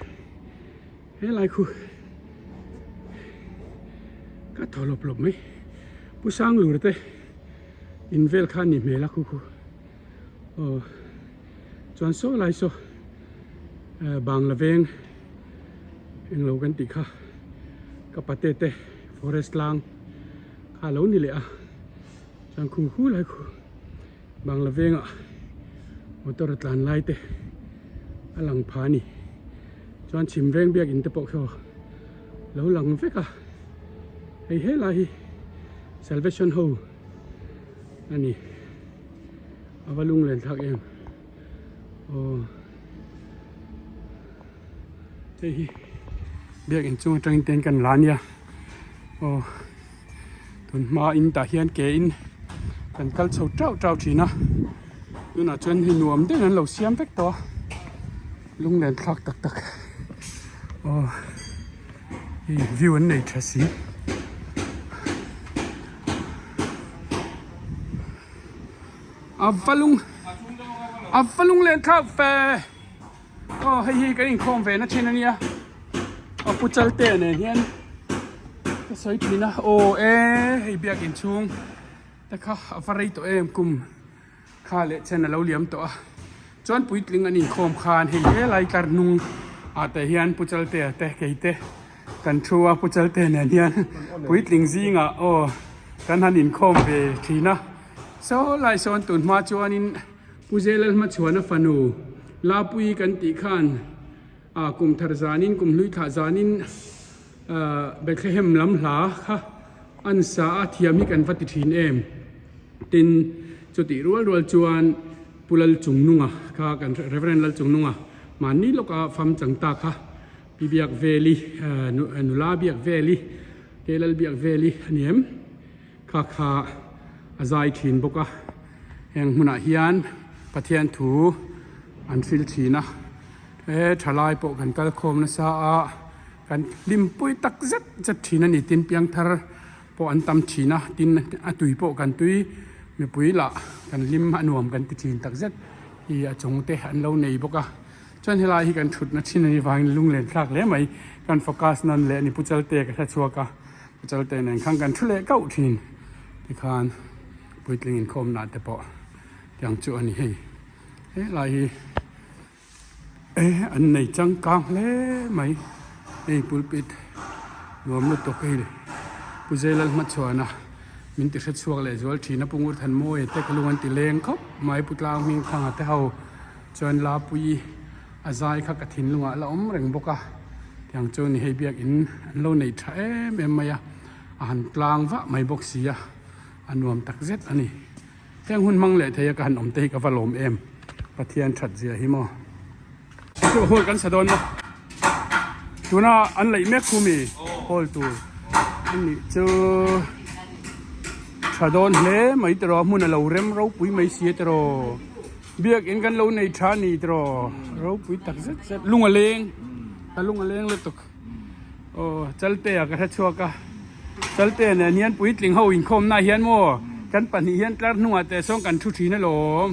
helai khu ka thaw lawp lawp mai Pu Sanglur te in vel kha a nih hmel a khu khu aw chuan saw lai saw Bangla veng englo kan tih kha ka pate te forest tlang kha a lo ni leh a chuan khu khu lai khu. Bangla vengah motor a tlan lai te a lang pha a ni chuan chhim veng biakin te pawh khi lo lang vek a hei helai hi salvation ho. a ni a va lunglen thlak em aw hei hi biakin chung atangin ten kan la ania aw tun hma in tah hian ke in kan kal chho teuh teuh thin a tunah chuan hei nuam deuhin an lo siam vek tawh a lunglen thlak tak tak aw hei view an nei tha si. A va lung a va lunglen thlak ve aw hei hi kan inkhawm ve na thin a nia a pu chalte nen hian ka sawi thin a aw e hei biakin chhung te kha a va rei tawh em kum kha leh chen a lo liam tawh a chuan puitling an inkhawm khan hei helai tlar hnung ah te hian pu chaltea te kei te kan thu a pu chaltea nen hian puitling zingah aw kan han inkhawm ve thin a saw lai sawn tun hma chuanin pu zelal hmachhuana fanu Lapui kan tih khan ah kum thar zanin kum hlui thlah zanin ah Bethlehem lam hla kha an sa a thiam hi kan va ti thin em. Tin, chutih rual rual chuan Pu Lalchungnunga kha kan Rev. Lalchungnunga mahni lawka fam chang ta kha Pi Biakveli, nula Biakveli, Ke Lal Biakveli a ni em? Kha kha a zai thin bawk a, heng hmunah hian Pathian thu an hril thin a, he thalai pawh kan kal khawm nasa a, kan hlimpui tak zet zet thin a ni tin piangthar pawh an tam thin a tin a tui pawh kan tui mipui lah kan hlim a nuam kan ti thin tak zet hi a chung te an lo nei bawk a chuan helai hi kan thutna thin a nih vangin lunglen thlak hle mai kan focus nan leh ni pu chalte ka hre chhuak a pu chalte nen khan kan thu leh kauh thin tikhan puitling inkhawmna te pawh tiang chu a ni hei helai hi. An nei changkang hle mai hei pulpit nuam lutuk hei Pu Zailal hmachhuana min ti hre chhuak leh zual thin a Pu Ngurthanmawia te ka lung an ti leng khawp mai Pu Tlang hming thanga te ho chuan Lapuii a zai kha ka thinlungah la awm reng bawk a tiang chu ni hei biakin an lo nei tha em em mai a a han tlang vah mai bawk si a a nuam tak zet a ni. Heng hun hmang leh thei a ka han awm te hi ka va lawm em Pathian that zia hi maw. Chu hall kan sa dawn maw tuna an laih mek khu mi hall tur anih chu tha dawn hle mai tiraw hmun a lo rem ropui mai si a tiraw biakin kan lo nei tha a ni tiraw ropui tak zet zet lung a leng a lung a leng lutuk. Aw Chalte ah ka hre chhuak a Chalte nen hian puitling ho inkhawm na hian maw kan pahnih hian tlar hnungah teh sawn kan thu thin alawm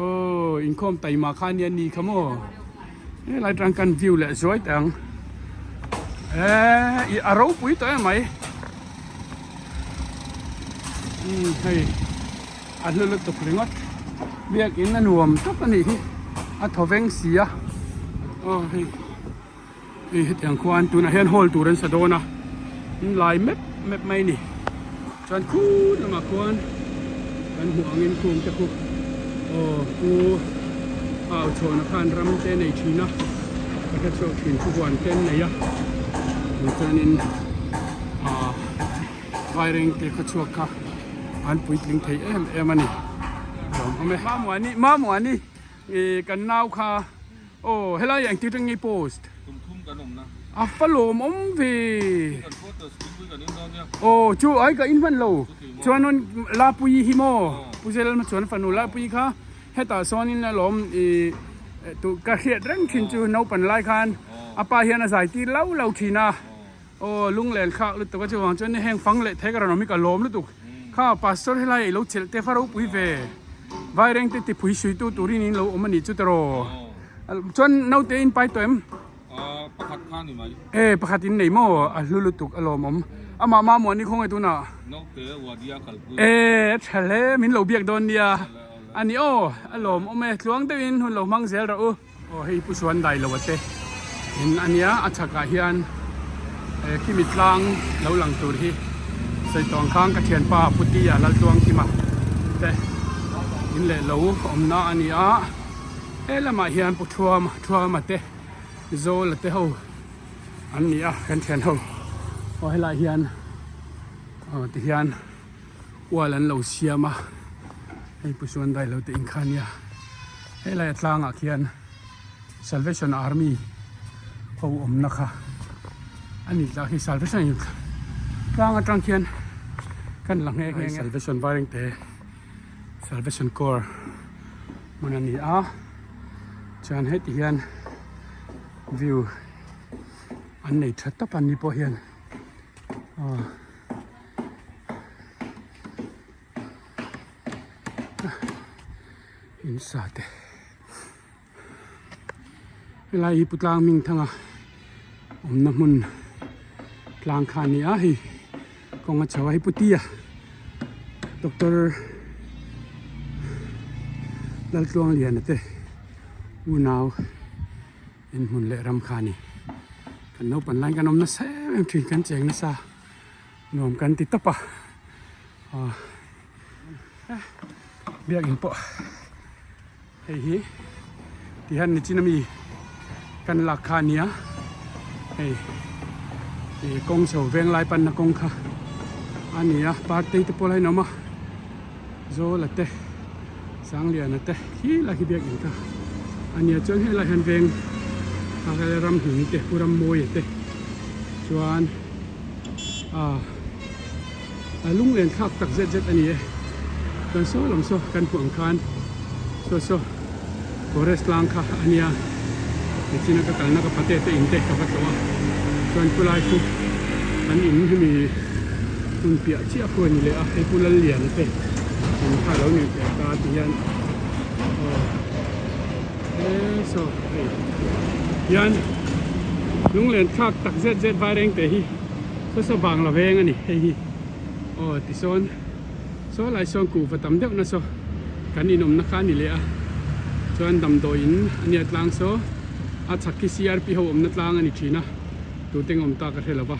aw inkhawm taima kha ania ni kha maw helai tang kan view leh zuai teh ang eh a ropui tawh em mai umm hei a hlu lutuk ringawt biakin a nuam tawp a nih hi a thawveng si a aw hei. Hei hetiang khuan tunah hian hall tur an sa dawn a an lai mep mep mai a ni chuan khur lamah khuan kan hmuh angin khum te khu aw pu au chhawna khan ram te a nei thin a ka hre chhuak thin thu huan te an nei a chuanin ah vairengte khawchhuak kha an puitling thei em em a ni lawm awm e Mamuani Mamuani ih kan nau kha. Aw helai engtir te nge post? Kum thum kan awm na. A fa lawm awm ve. Kan quarters thingpui kan in dawn nia. Aw chu ai ka in hman lo. Chuan rawn Lapuii hi maw Pu Zelma chuan fanu Lapuii kha hetah sawn in alawm i tu ka hriat reng thin chu naupan lai khan a pa hian a zai tir lau lau thin a. Aw lunglen thlak lutuk a chuvang chuan heng fang leh thei ka rawn awm hi ka lawm lutuk. Kha pastor helai i lo chelh te fa ropui ve. Vaireng te tiphui suitu turin in lo awm a nih chu tiraw. Chuan naute in pai tawh em? Pakhat kha ni mai. E pakhat in nei maw a hlu lutuk a lawmawm. Amah Mamuan ni khawnge tunah? Naute Wadia kalpui. E a tha hle min lo biak dawn nia. A ni aw a lawmawm e tluang deuhin hun lo hmang zel rawh u. Aw hei Pu Suan dai lo a te in a nia a chhakah hian eh khimi tlang lo lang tur hi sawi tawng khang ka thianpa Pu Tia Laltluangkima te in leh lo awmna a ni a he lamah hian Pu Thuama Thuama te Zawla te ho an ni a kan thian ho aw helaiah hian aw tihian. Wall an lo siam a hei pu chuan dai lo te in kha ania helai a tlangah khian Salvation Army ho awmna kha a ni tah khi Salvation in tlang atang khian kan la nghe nghe Salvation Vairengte Salvation Corps hmun a ni a chuan heti hian view an nei tha tawp a ni pawh hian aw. In sa te helai hi Putlang Hmingthanga awmna hmun tlang kha a ni a hei kawng a chho a hei Putia Doctor Laltluangliana te unau. In hmun leh ram kha a ni. Kan naupang laiin kan awm nasa em em thin, kan cheng nasa nuam kan ti tawp a. Aw biakin pawh hei hi tihian nichin ami kan lak kha a nia hei ih kawng chho veng lai panna kawng kha a ni a partei te pawh la in awm a Zawla te Sangliana te khi lai khi biakin kha a nia chuan helai hian veng ram hmun te pu Rammawia te chuan ah a lunglen thlak tak zet zet a ni e chuan saw lam saw kan hmuh ang khan saw saw forest tlang kha a nia nichina ka kalna ka pate te in te ka va tlawh a chuan khulai khu an in hemi hun piah chiah khu a ni leh a hei pu Lalliana te in kha alo ni teh ta ti hian aw he saw hei hian lunglen thlak tak zet zet vai reng te hi saw saw bang la veng a ni hei hi aw tisawn. Saw lai sawn kuhva tam deuh na saw kan inawmna kha a ni leh a, chuan damdawi in a nia tlang saw a chhak khi CRP ho awmna tlang a ni thin a, tute awm ta ka hre lo va,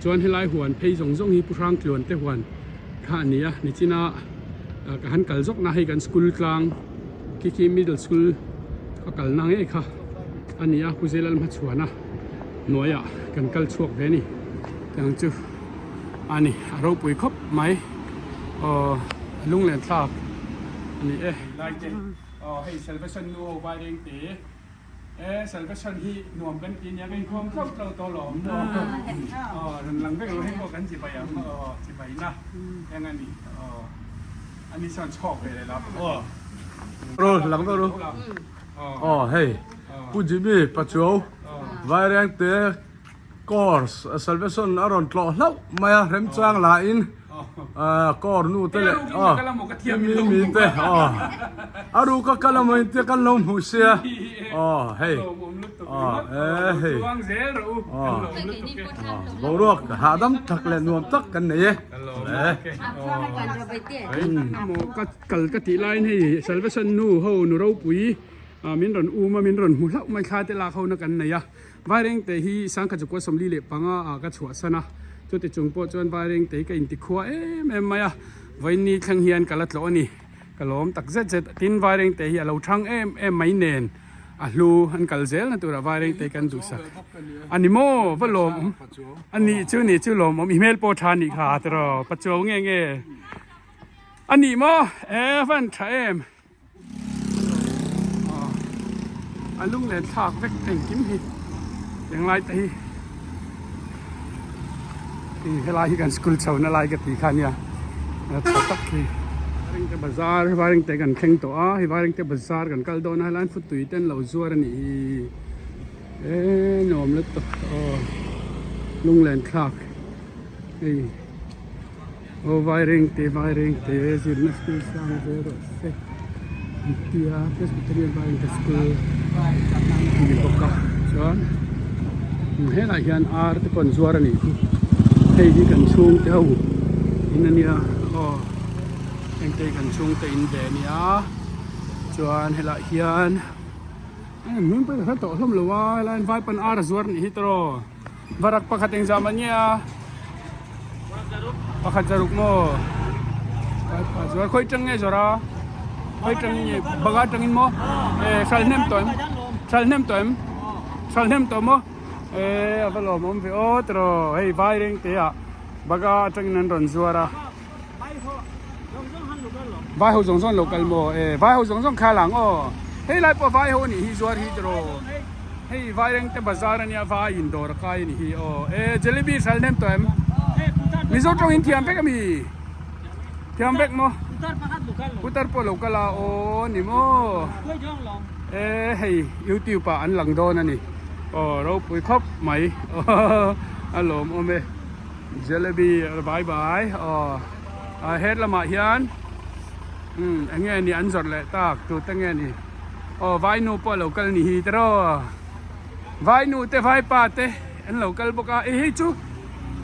chuan helai huan phei zawng zawng hi Pu Hrangtluan te huan kha a ni a, nichina ka han kal zawk na hei kan school tlang khi khi middle school ka kalna ngei kha a ni a, Pu Zelalhmachhuana hnuaiah kan kal chhuak ve a ni tiang chu. A ni a ropui khawp mai aw a lunglen thlak a ni e. Lai te aw hei salvation nu ho vai reng te e salvation hi nuam kan ti nia kan inkhawm tlauh tlauh tawh alawm aw rawn lang vek lo hei pawh kan chibai ang aw chibai na eng a ni aw a ni chuan chhawk ve leh la aw Ro lang vek ro aw hei Pu Jimmy Pachuau Vairengte Course Salvation a rawn tlawh hlauh mai a, remchang lahin Corps nu te leh mi mi te a ruk a kal amaw intia kan lo hmuh sia aw hei e hei boruak hahdam tak leh nuam tak kan nei e. Ka kal ka tih laiin hei Salvation nu ho nu ropui min rawn um a min rawn hmu hlauh mai thla te lak ho na kan nei a. Vairengte hi sangkhat chukua 45 ah ka chhuahsan a, chuti chung pawh chuan Vairengte hi ka intikhua em em mai a, vawiinni thleng hian ka la tlawh a ni, ka lawm tak zet zet. Tin, Vairengte hi a lo thang em em mai nen a hlu an kal zel na turah Vairengte kan duhsak a ni maw? Va lawmawm a nih chu nih chu lawmawm i hmel pawh tha a nih kha tiraw Pachuau nge nge a nih maw? E van tha em! A lung len thlak vek engkim hi englai te hi ih helai hi kan school chho na lai ka tih kha ania tha tak hi Vairengte bazar Vairengte kan thleng tawh a hei Vairengte bazar kan kal dawn a helai hian futui te an lo zuar a nih hi e nuam lutuk aw lung len thlak hei. Aw Vairengte Vairengte zirna school sang ve rawh se an ti a Presbyterian Vairengte school a ni bawk a chuan helaiah hian ar te pawh an zuar a nih hi hei hi kan chhungte ho in a nia aw heng te hi kan chhungte in ve a nia chuan helaiah hian hming pawh ka hre tawh hlawm lo a helaiah hian vaipan ar a zuar a nih hi tiraw. Varak pakhat engzam an nge a? Pakhat zaruk maw? Zuar khawi tang nge zawr a? Khawi tang nge baga tangin maw? E hral hnem tawh em? Hral hnem tawh em? Hral hnem tawh maw? E a va lawmawm ve aw tiraw hei vai reng te ah baga atangin an rawn zuar a. Vai ho zawng zawng an lo kal maw? E vai ho zawng zawng kha lang aw. Hei lai pawh vai ho a nih hi zuar hi tiraw. Hei Vairengte bazar a nia vai in dawr a kai a nih hi aw. E jalebi hral hnem tawh em? Mizo tawng in thiam vek a mi? Thiam vek maw? Putar pawh lo kal a aw ni maw? E hei youtube ah an lang dawn a ni. Aw ropui khawp mai a lawmawm e. Jalebi bye bye aw a het lamah hian umm eng nge ni an zawrh leh tak tute nge ni aw vainu pawh a lo kal ni hi tiraw vainu te vaipa te an lo kal bawk a eh hei chu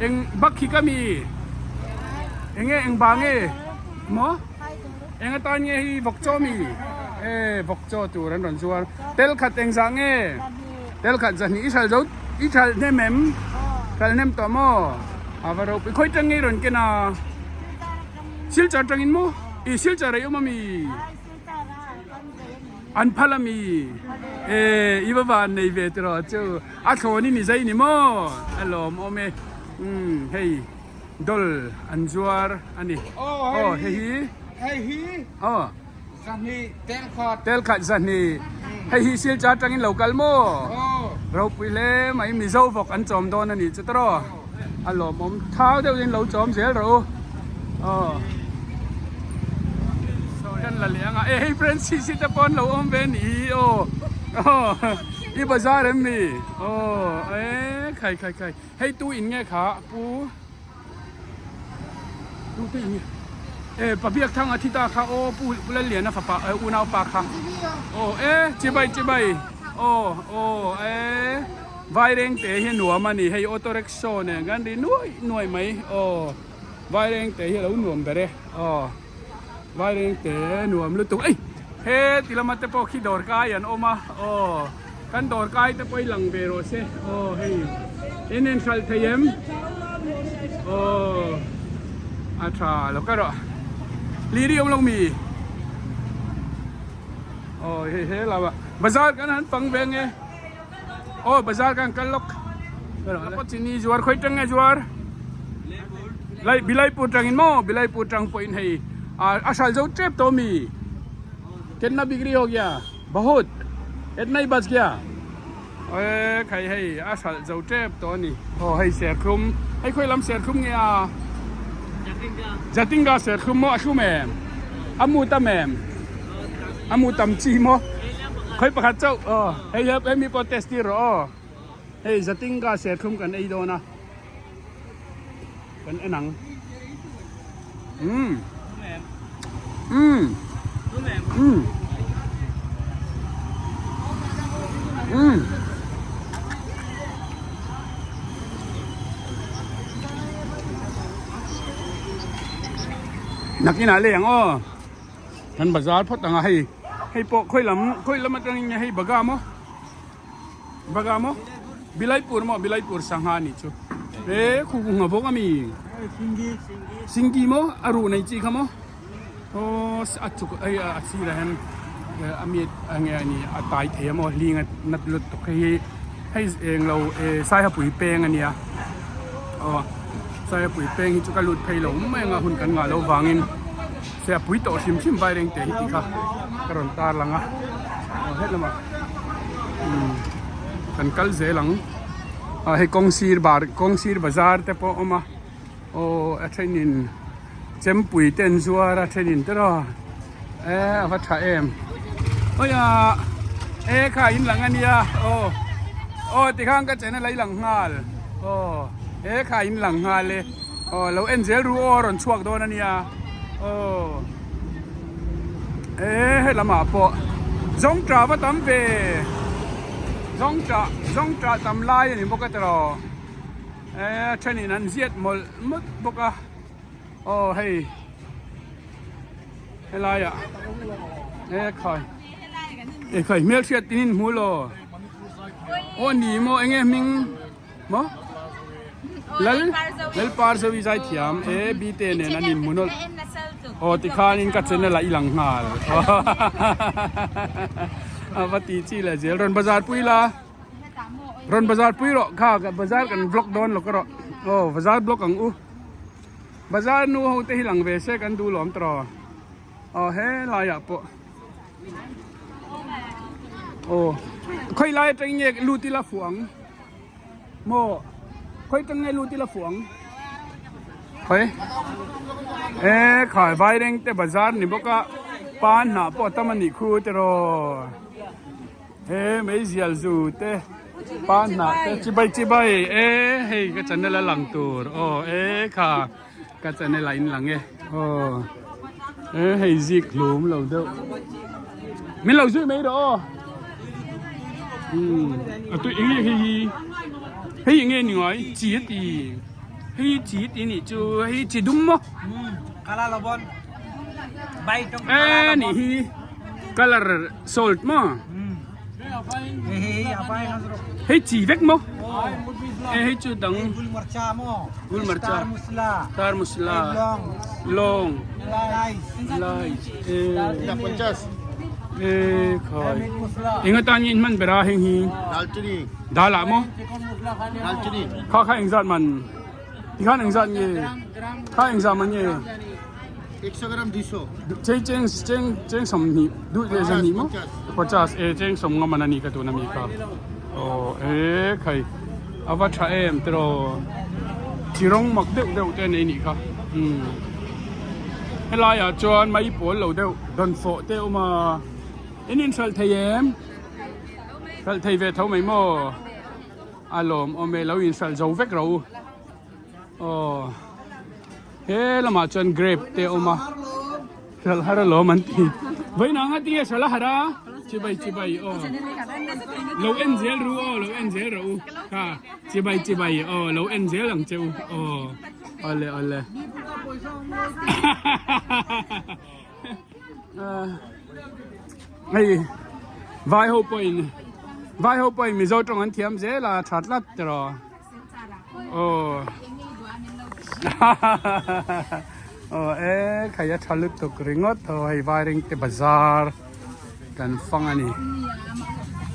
eng bak hi ka mi eng nge eng bang nge maw eng atan nge hi vawk chaw mi e vawk chaw tur an rawn zuar tel khat eng zah nge. Tel khat zahnih i hral zo i hral hnem em? Hral hnem tawh maw? A va ropui khawi tang ngei rawn ken a? Silchar tangin maw? I Silchar a i awm ami? An phal ami? E i va van nei ve tiraw chu a thlawn in i zai ni maw? A lawm awm e umm hei doll an zuar a ni. Aw hei hi? Hei hi? Aw. Zahnih tel khat. Tel khat zahnih. Hei hi Silchar atangin lo kal maw? Ropui hle mai Mizo vawk an chawm dawn a nih chu tawrh. A lawmawm thau deuhin lo chawm zel rawh u. Aw. Kan la leh anga e hei Francis te pawh an lo awm ve a nih hi aw. Aw i bazar em ni? Aw e khai khai khai. Hei tu in nge kha pu. E pabiak thang a thi ta kha aw pu Lalliana fapa e unau pa kha aw e chibai chibai aw aw e vaireng te hi nuam a ni hei auto rickshaw nen kan ri nuai nuai mai aw vaireng te hi a lo nuam ber e aw vaireng te nuam lutuk ei he ti lama te pawh khi dawr kai an awm a aw kan dawr kai te pawh hi lang ve rawh se aw hei in in hralh thei em aw a tha lo ka rawh liri awm lo mi aw hei he lama bazar kan han pang ve nge aw bazar kan kal lawk pawh chini zuar khawi tang nge zuar lai bilaipur tangin maw bilaipur tang pawhin hei a hral zo tep tawh mi ketna bikri ho gya bahut etna hi bach gya e khai hei a hral zo tep tawh a ni aw hei serthlum hei khawi lam serthlum nge a jatinga serthlum maw a thlum em a mu tam em a mu tam chi maw khawi pakhat chauh aw hei hemi pawh test tir rawh aw. Hei Zatinga serthlum kan ei dawn a, kan en ang. Umm. Umm. Umm. Umm. Nakinah lei ang aw. Kan bazar phawt ang a hei. Hei pawh khawi lam khawi lam atangin nge hei baga maw. Baga maw? Bilaipur maw? Bilaipur sangha nih chu. E khu khu nga bawk ami. Singgi maw? A ruh nei chi kha maw? Aw a chuk ei a sirah hian a mi a nge ani a tai thei a maw hling a nat lut tuk hei hi hei eng lo e Saihapui peng ania aw Saihapui peng hi chu ka lut phei lo mai anga hun kan ngah loh vangin Saihapui tawh hrim hrim Vairengte hi tih kha ka rawn tar lang a aw hetlama. Kan kal zel ang ah hei kawng sir bar kawng sir bazar te pawh a awm a aw a thenin chempui te an zuar a thenin te rawh e a va tha em awia e kha in lang a nia aw aw tikhan ka channel a i lang nghal aw e kha in lang nghal e aw lo en zel ru aw rawn chhuak dawn a nia aw. E he lamah pawh zawng tah va tam ve zawng tah zawng tah tam lai a ni bawk a tiraw e a thenin an ziat mawlh mawlh bawk a aw hei helaiah e khai e khai hmelhriat tin in hmu law aw ni maw enge hming. Maw? Lal Lal Parzovi zai thiam e bite nen an in munawlh. Aw tikhanin ka channel ah i lang nghal. A va ti chi leh zel rawn bazar pui la. Rawn bazar pui rawh kha bazar kan vlog dawn lo ka rawh. Aw bazar vlog ang u. Bazar nu ho te hi lang ve se kan duh lawm tawh. Aw helaiah pawh aw khawi lai atangin nge lut ila fuh ang maw khawi atang nge lut ila fuh ang khawi e khai vairengte bazar ni bawk a pan hnah pawh a tam a nih khu tiraw. He meizial zu te pa hnah te chibai chibai e hei ka channel a lang tur aw e kha ka channel a in lang e aw e hei zik hlum lo deuh min lo zui mai rawh aw um a tui eng nge hei hi hei eng nge ni ngai chi a ti hei chi ti nih chu hei chi dum maw e nih hi color salt maw hei chi vek maw e hei chu dang gul marcha tar masala lawng lai e e khai enga tan nge in hman ber a heng hi dal ah maw kha kha engzat man Tikhan engzat nge? Kha engzat man nge? Chei cheng cheng cheng som hnih duh leh zan hnih maw? Pachas e cheng som nga man a ni ka tun a mi kha. Aw e khai a va tha em tiraw chi rawng mak deuh deuh te a nei nih kha. Umm helaiah chuan mai pawl lo deuh dawnfawh te a awm a in inhralh thei em? Hralh thei ve tho mai maw? A lawm awm e lo inhralh zo vek ro u aw he lamah chuan grape te a awm a hralh har alawm an ti vawiin ang a tinge hralh a har a chibai chibai aw lo en zel ru aw lo en zel rawh u kha chibai chibai aw lo en zel ang che u aw awle awle Hei vai ho pawhin vai ho pawhin Mizo tawng an thiam zel a tha tlat tiraw aw aw e khai a tha lutuk ringawt aw hei Vairengte bazar kan fang a ni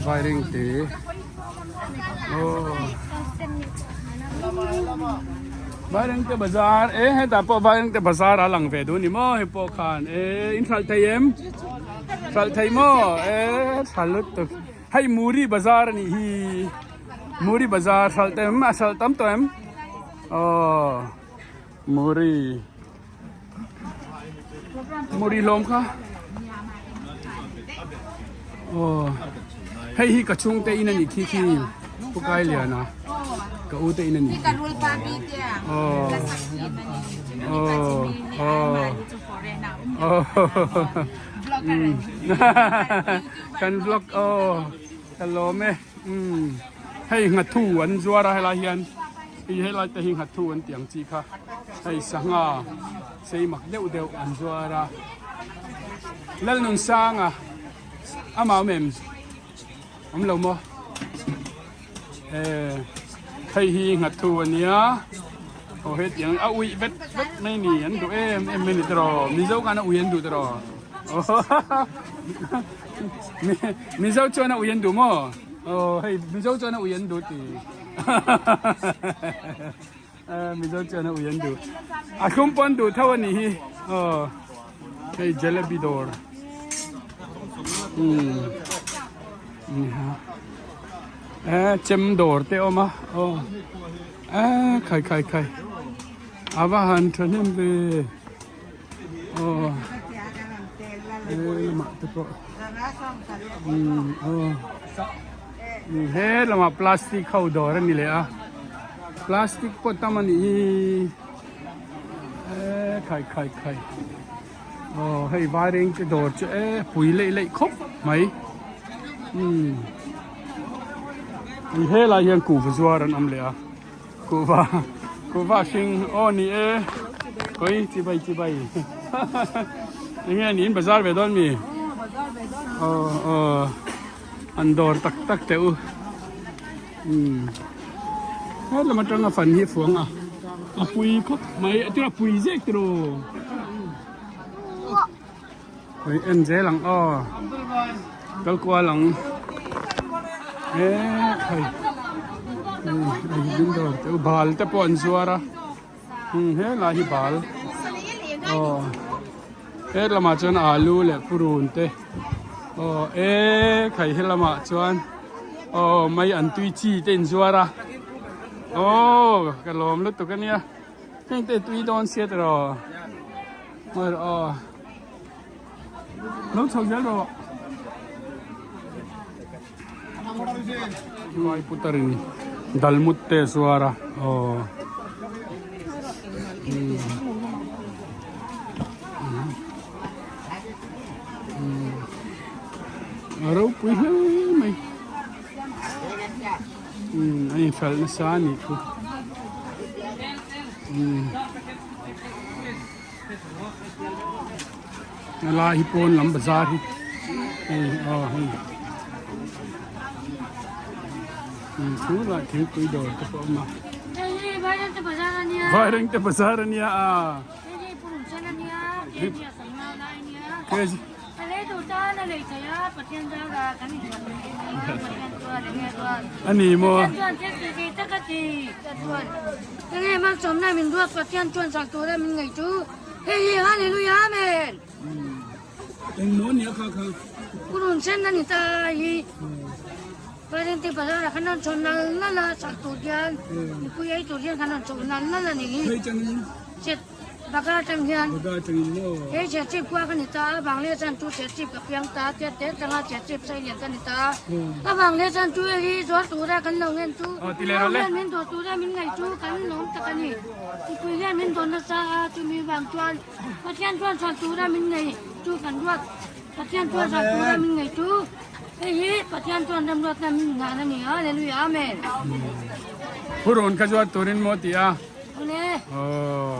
Vairengte aw. Vairengte bazar e hetah pawh Vairengte bazar a lang ve duh a ni maw hei pawh khan e in hralh thei em hralh thei maw e tha lutuk hei Muri bazar a nih hi Muri bazar hralh tam a hralh tam tawh em aw Muri Muri hlawm kha aw hei hi ka chhungte in a nih khi khi Pu Kailiana ka u te in a nih khi aw aw aw aw kan vlog aw ka lawm e umm hei nghathu an zuar a helai hian hei helai te hi nghathu an tih ang chi kha hei sangha sei mak deuh deuh an zuar a Lalnunsanga amah awm em awm lo maw eh hei hi nghathu a nia aw hetiang a uih vet vet mai ni an duh em em mai ni tiraw mizo khan a ui an duh tiraw mizo chuan a ui an duh maw aw hei mizo chuan a ui an duh ti Mizo chuan a ui an duh. A thlum pawh an duh tho a nih hi. Aw hei jalebi dawr. Umm e chem dawr te a awm a aw e khai khai khai a va han thahnem ve aw he lamah te pawh umm aw he lamah plastic ho dawr a ni leh a. Plastic pawh tam a nih hi e khai khai khai aw hei vaireng te dawr chu e pui leih leih khawp mai umm he lai hian kuhva zuar an awm leh a kuhva kuhva hring aw ni e khawi chibai chibai eng nge niin bazar ve dawn mi aw aw an dawr tak tak teh u. Umm he lam atanga fan hi fuang a a pui khawp mai a tura pui zek tiraw hei en zel ang aw kal kual ang he khai ding dawr te bal te pawh an zuar a he lai hi bal aw. He lamah chuan alu leh purun te aw e khai he lamah chuan aw mai an tui chi te inzuar a aw ka lawm lutuk ania heng te tui dawn sia tiraw aw lo chho zel rawh. Vai putar in dalmut te a zuar a aw a ropui hle mai a inhralh nasa a nih chu Helai hi pawn lam bazar hi hei aw hei thu lah thingpui dawr te pawh a awm a Vairengte bazar a nia a a ni maw Hei hi Hallelujah Amen. Eng maw nia kha kha. Purun sen ani ta hi. Parente bazar khan an chon nal nal a sak tur hian mipui ei tur hian khan an chon nal nal ani hi. Hei changin. Chet baga tang hian. Baga changin maw. Hei che chip kwa ka ni ta bang le chan tu che chip ka piang ta te te tanga che chip sai lian ka ni ta. A bang le chan tu hi zuar tura kan lo ngen chu. Min do tura min ngai chu kan lawm tak ani. Mipui hian min dawn nasa a, chumi vang chuan Pathian chuan chhan tura min ngei chu kan ruat. Pathian chuan chhan tura min ngei chu hei hi Pathian chuan remruatna min nghah a ni. Hallelujah Amen. Pu rawn kha zuat turin maw ti a? Awle. Aw.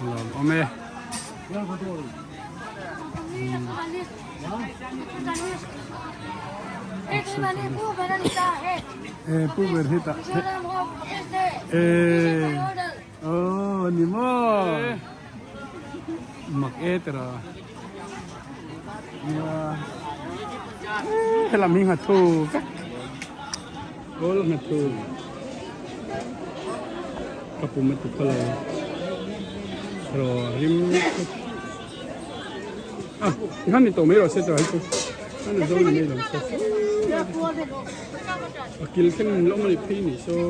Lawm awm e. Pu ber hi tah e aw ni maw mak e tira helam hi nghathu vek awl nghathu ka pum a ti phal lo ro rim a tikhan ni tawh mai rawh se tira hi chu a zo ni mai lo se. A kil thleng in lawm a nih phei nih saw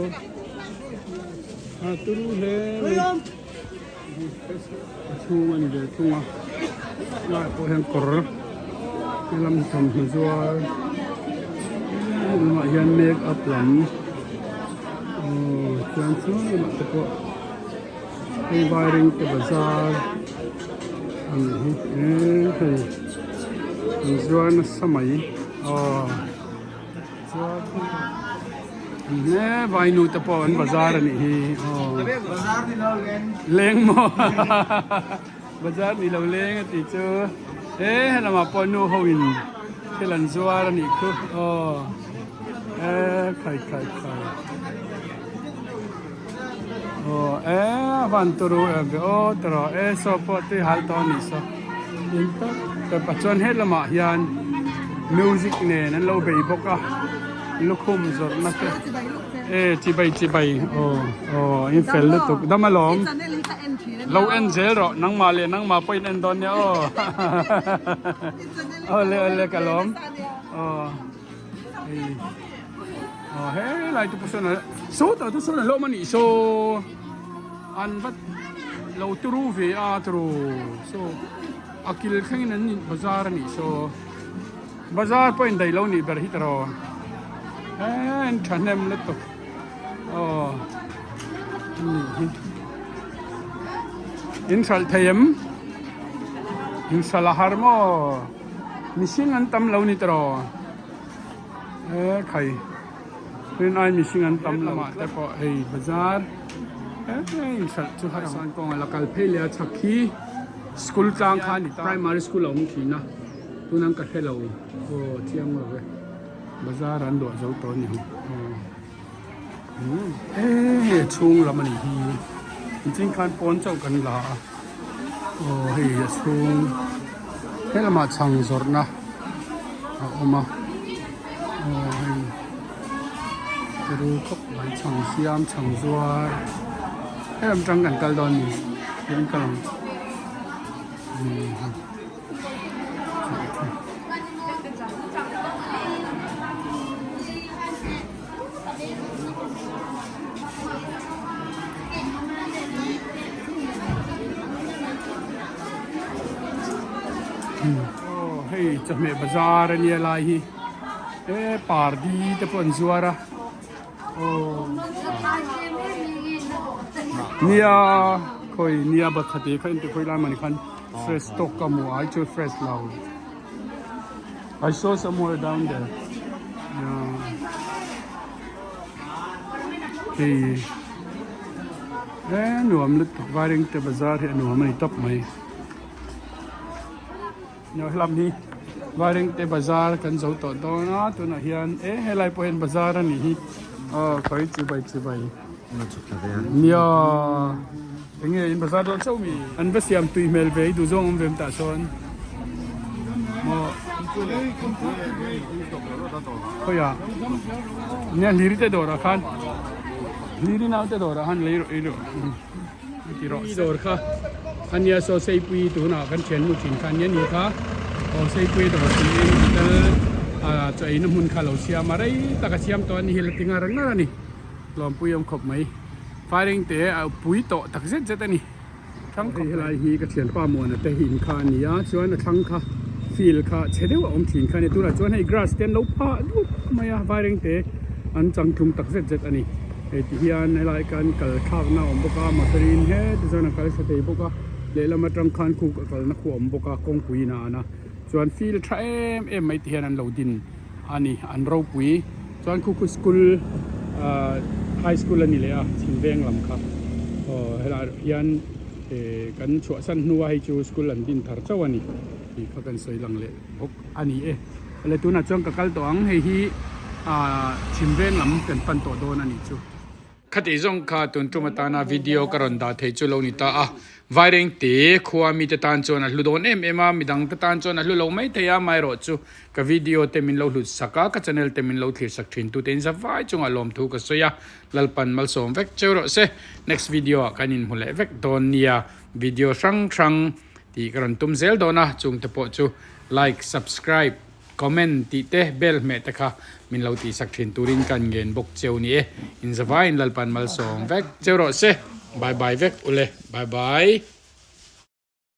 a turu hle mai a chhung a ni ve thung a lai pawh hian kawr lam thawmhnaw zuar lamah hian make up lam aw chuan chhung lamah te pawh hei vairengte bazar a nih hi eee hei an zuar nasa mai aw. He vainu te pawh an bazar a nih hi aw leng maw bazar ni lo leng a tih chu he helamah pawh nu ho in thil an zuar a nih khu aw e khai khai khai aw e a van turu em ve aw tawh e saw pawh tui hal tawh a nih saw in tak tak a chuan helamah hian music nen an lo bei bawk a lukhum zawrhna te e chibai chibai aw aw in fel lutuk dam alawm lo en zel rawh nangmah leh nangmah pawh in en dawn nia aw awle awle ka lawm aw hei aw helai te pawh sawn sawtah te sawn a hlawm a nih saw an va lo turu ve a turu saw a kil thlengin an in bazar a nih saw bazar pawh in daih lo nih ber hi taraw en thahnem lutuk aw nih hi in hralh thei em in hralh a har maw mihring an tam lo ni taraw e khai. Rin ai mihring an tam lamah te pawh hei bazar in hralh chu hai san kawnga la kal phei leh a chhak hi school tlang kha a ni ta primary school a awm thin a tuna ka hre lo aw chiang lo e bazar an luah zo tawh a ni aw he chhung lam a nih hi nichhin khan pawn chauh kan la a aw hei a chhung helamah chhang zawrhna a awm a. Aw hei peru khawp mai chhang siam chhang zuar helam tang kan kal dawn ni hian kal ang. Aw hei chawhmeh bazar ania lai hi e pardi te pawh an zuar a aw nia khawi nia bakhat e kha inti khawi lai mani khan fresh tawk ka hmu a ai chu fresh lo I saw somewhere down there yeah hei e nuam lutuk Vairengte bazar hi a nuam a ni tawp mai. Hnawhlam hi Vairengte bazar kan zo tawh dawn a tunah hian e helai pawh hian bazar a nih hi aw khawi chibai chibai nia enge in bazar dawn chauh mi an va siam tui hmel ve i duh zawng awm ve tah sawn maw khawiah nia hliri te dawrah khan hliri naute dawrah khan lei rawh ei rawh. Ti rawh dawr kha ania saw seipui tunah kan thiannu thin kha ania ni kha aw seipui dawr tiin hotel ah chaw eina hmun kha lo siam a rei tak a siam tawh a ni hi la ti ngar ngar a ni tlawmpui awm khawp mai firing te a pui tawh tak zet zet a ni thlang khawp helai hi ka thianpa muana te hi in kha a ni a chuan a thlang kha field kha chhe deuh a awm thin kha a ni tunah chuan hei grass te an lo phah dup mai a firing te an changtlung tak zet zet a ni. Hei ti hian helai khan kal thlakna a awm bawk a motor in heti chuan a kal thla thei bawk a lehlam atang khan khu a kalna khu a awm bawk a kawngpui in a an a chuan field tha em em mai ti hian an lo din a ni an ropui chuan khu khu school ahh high school a ni leh a chhim veng lam kha aw helai hian eh kan chhuahsan hnua hei chu school an din thar chauh a ni tih kha kan sawi lang leh bawk a ni e. Awle tunah chuan ka kal tawh ang hei hi aah chhim veng lam kan pan tawh dawn a nih chu. Khati zawng kha tun tum atana video ka rawn dah thei chu lo ni ta a, Vairengte khua mite tan chuan a hlu dawn em em a, midang te tan chuan a hlu lo mai thei a, amaherawh chu ka video te min lo hlut sak a, ka channel te min lo thlir sak thin tute in zavai chungah lawmthu ka sawi a, Lalpan malsawm vek cheu rawh se, next video ah kan inhmu leh vek dawn nia, video hrang hrang tih ka rawn tum zel dawn a, chungte pawh chu Like, subscribe, comment tih te bell hmeh te kha min lo tihsak thin turin kan ngen bawk cheu ni e. Inzavaiin Lalpan malsawm vek cheu rawh se. Bye bye vek ule. Bye bye.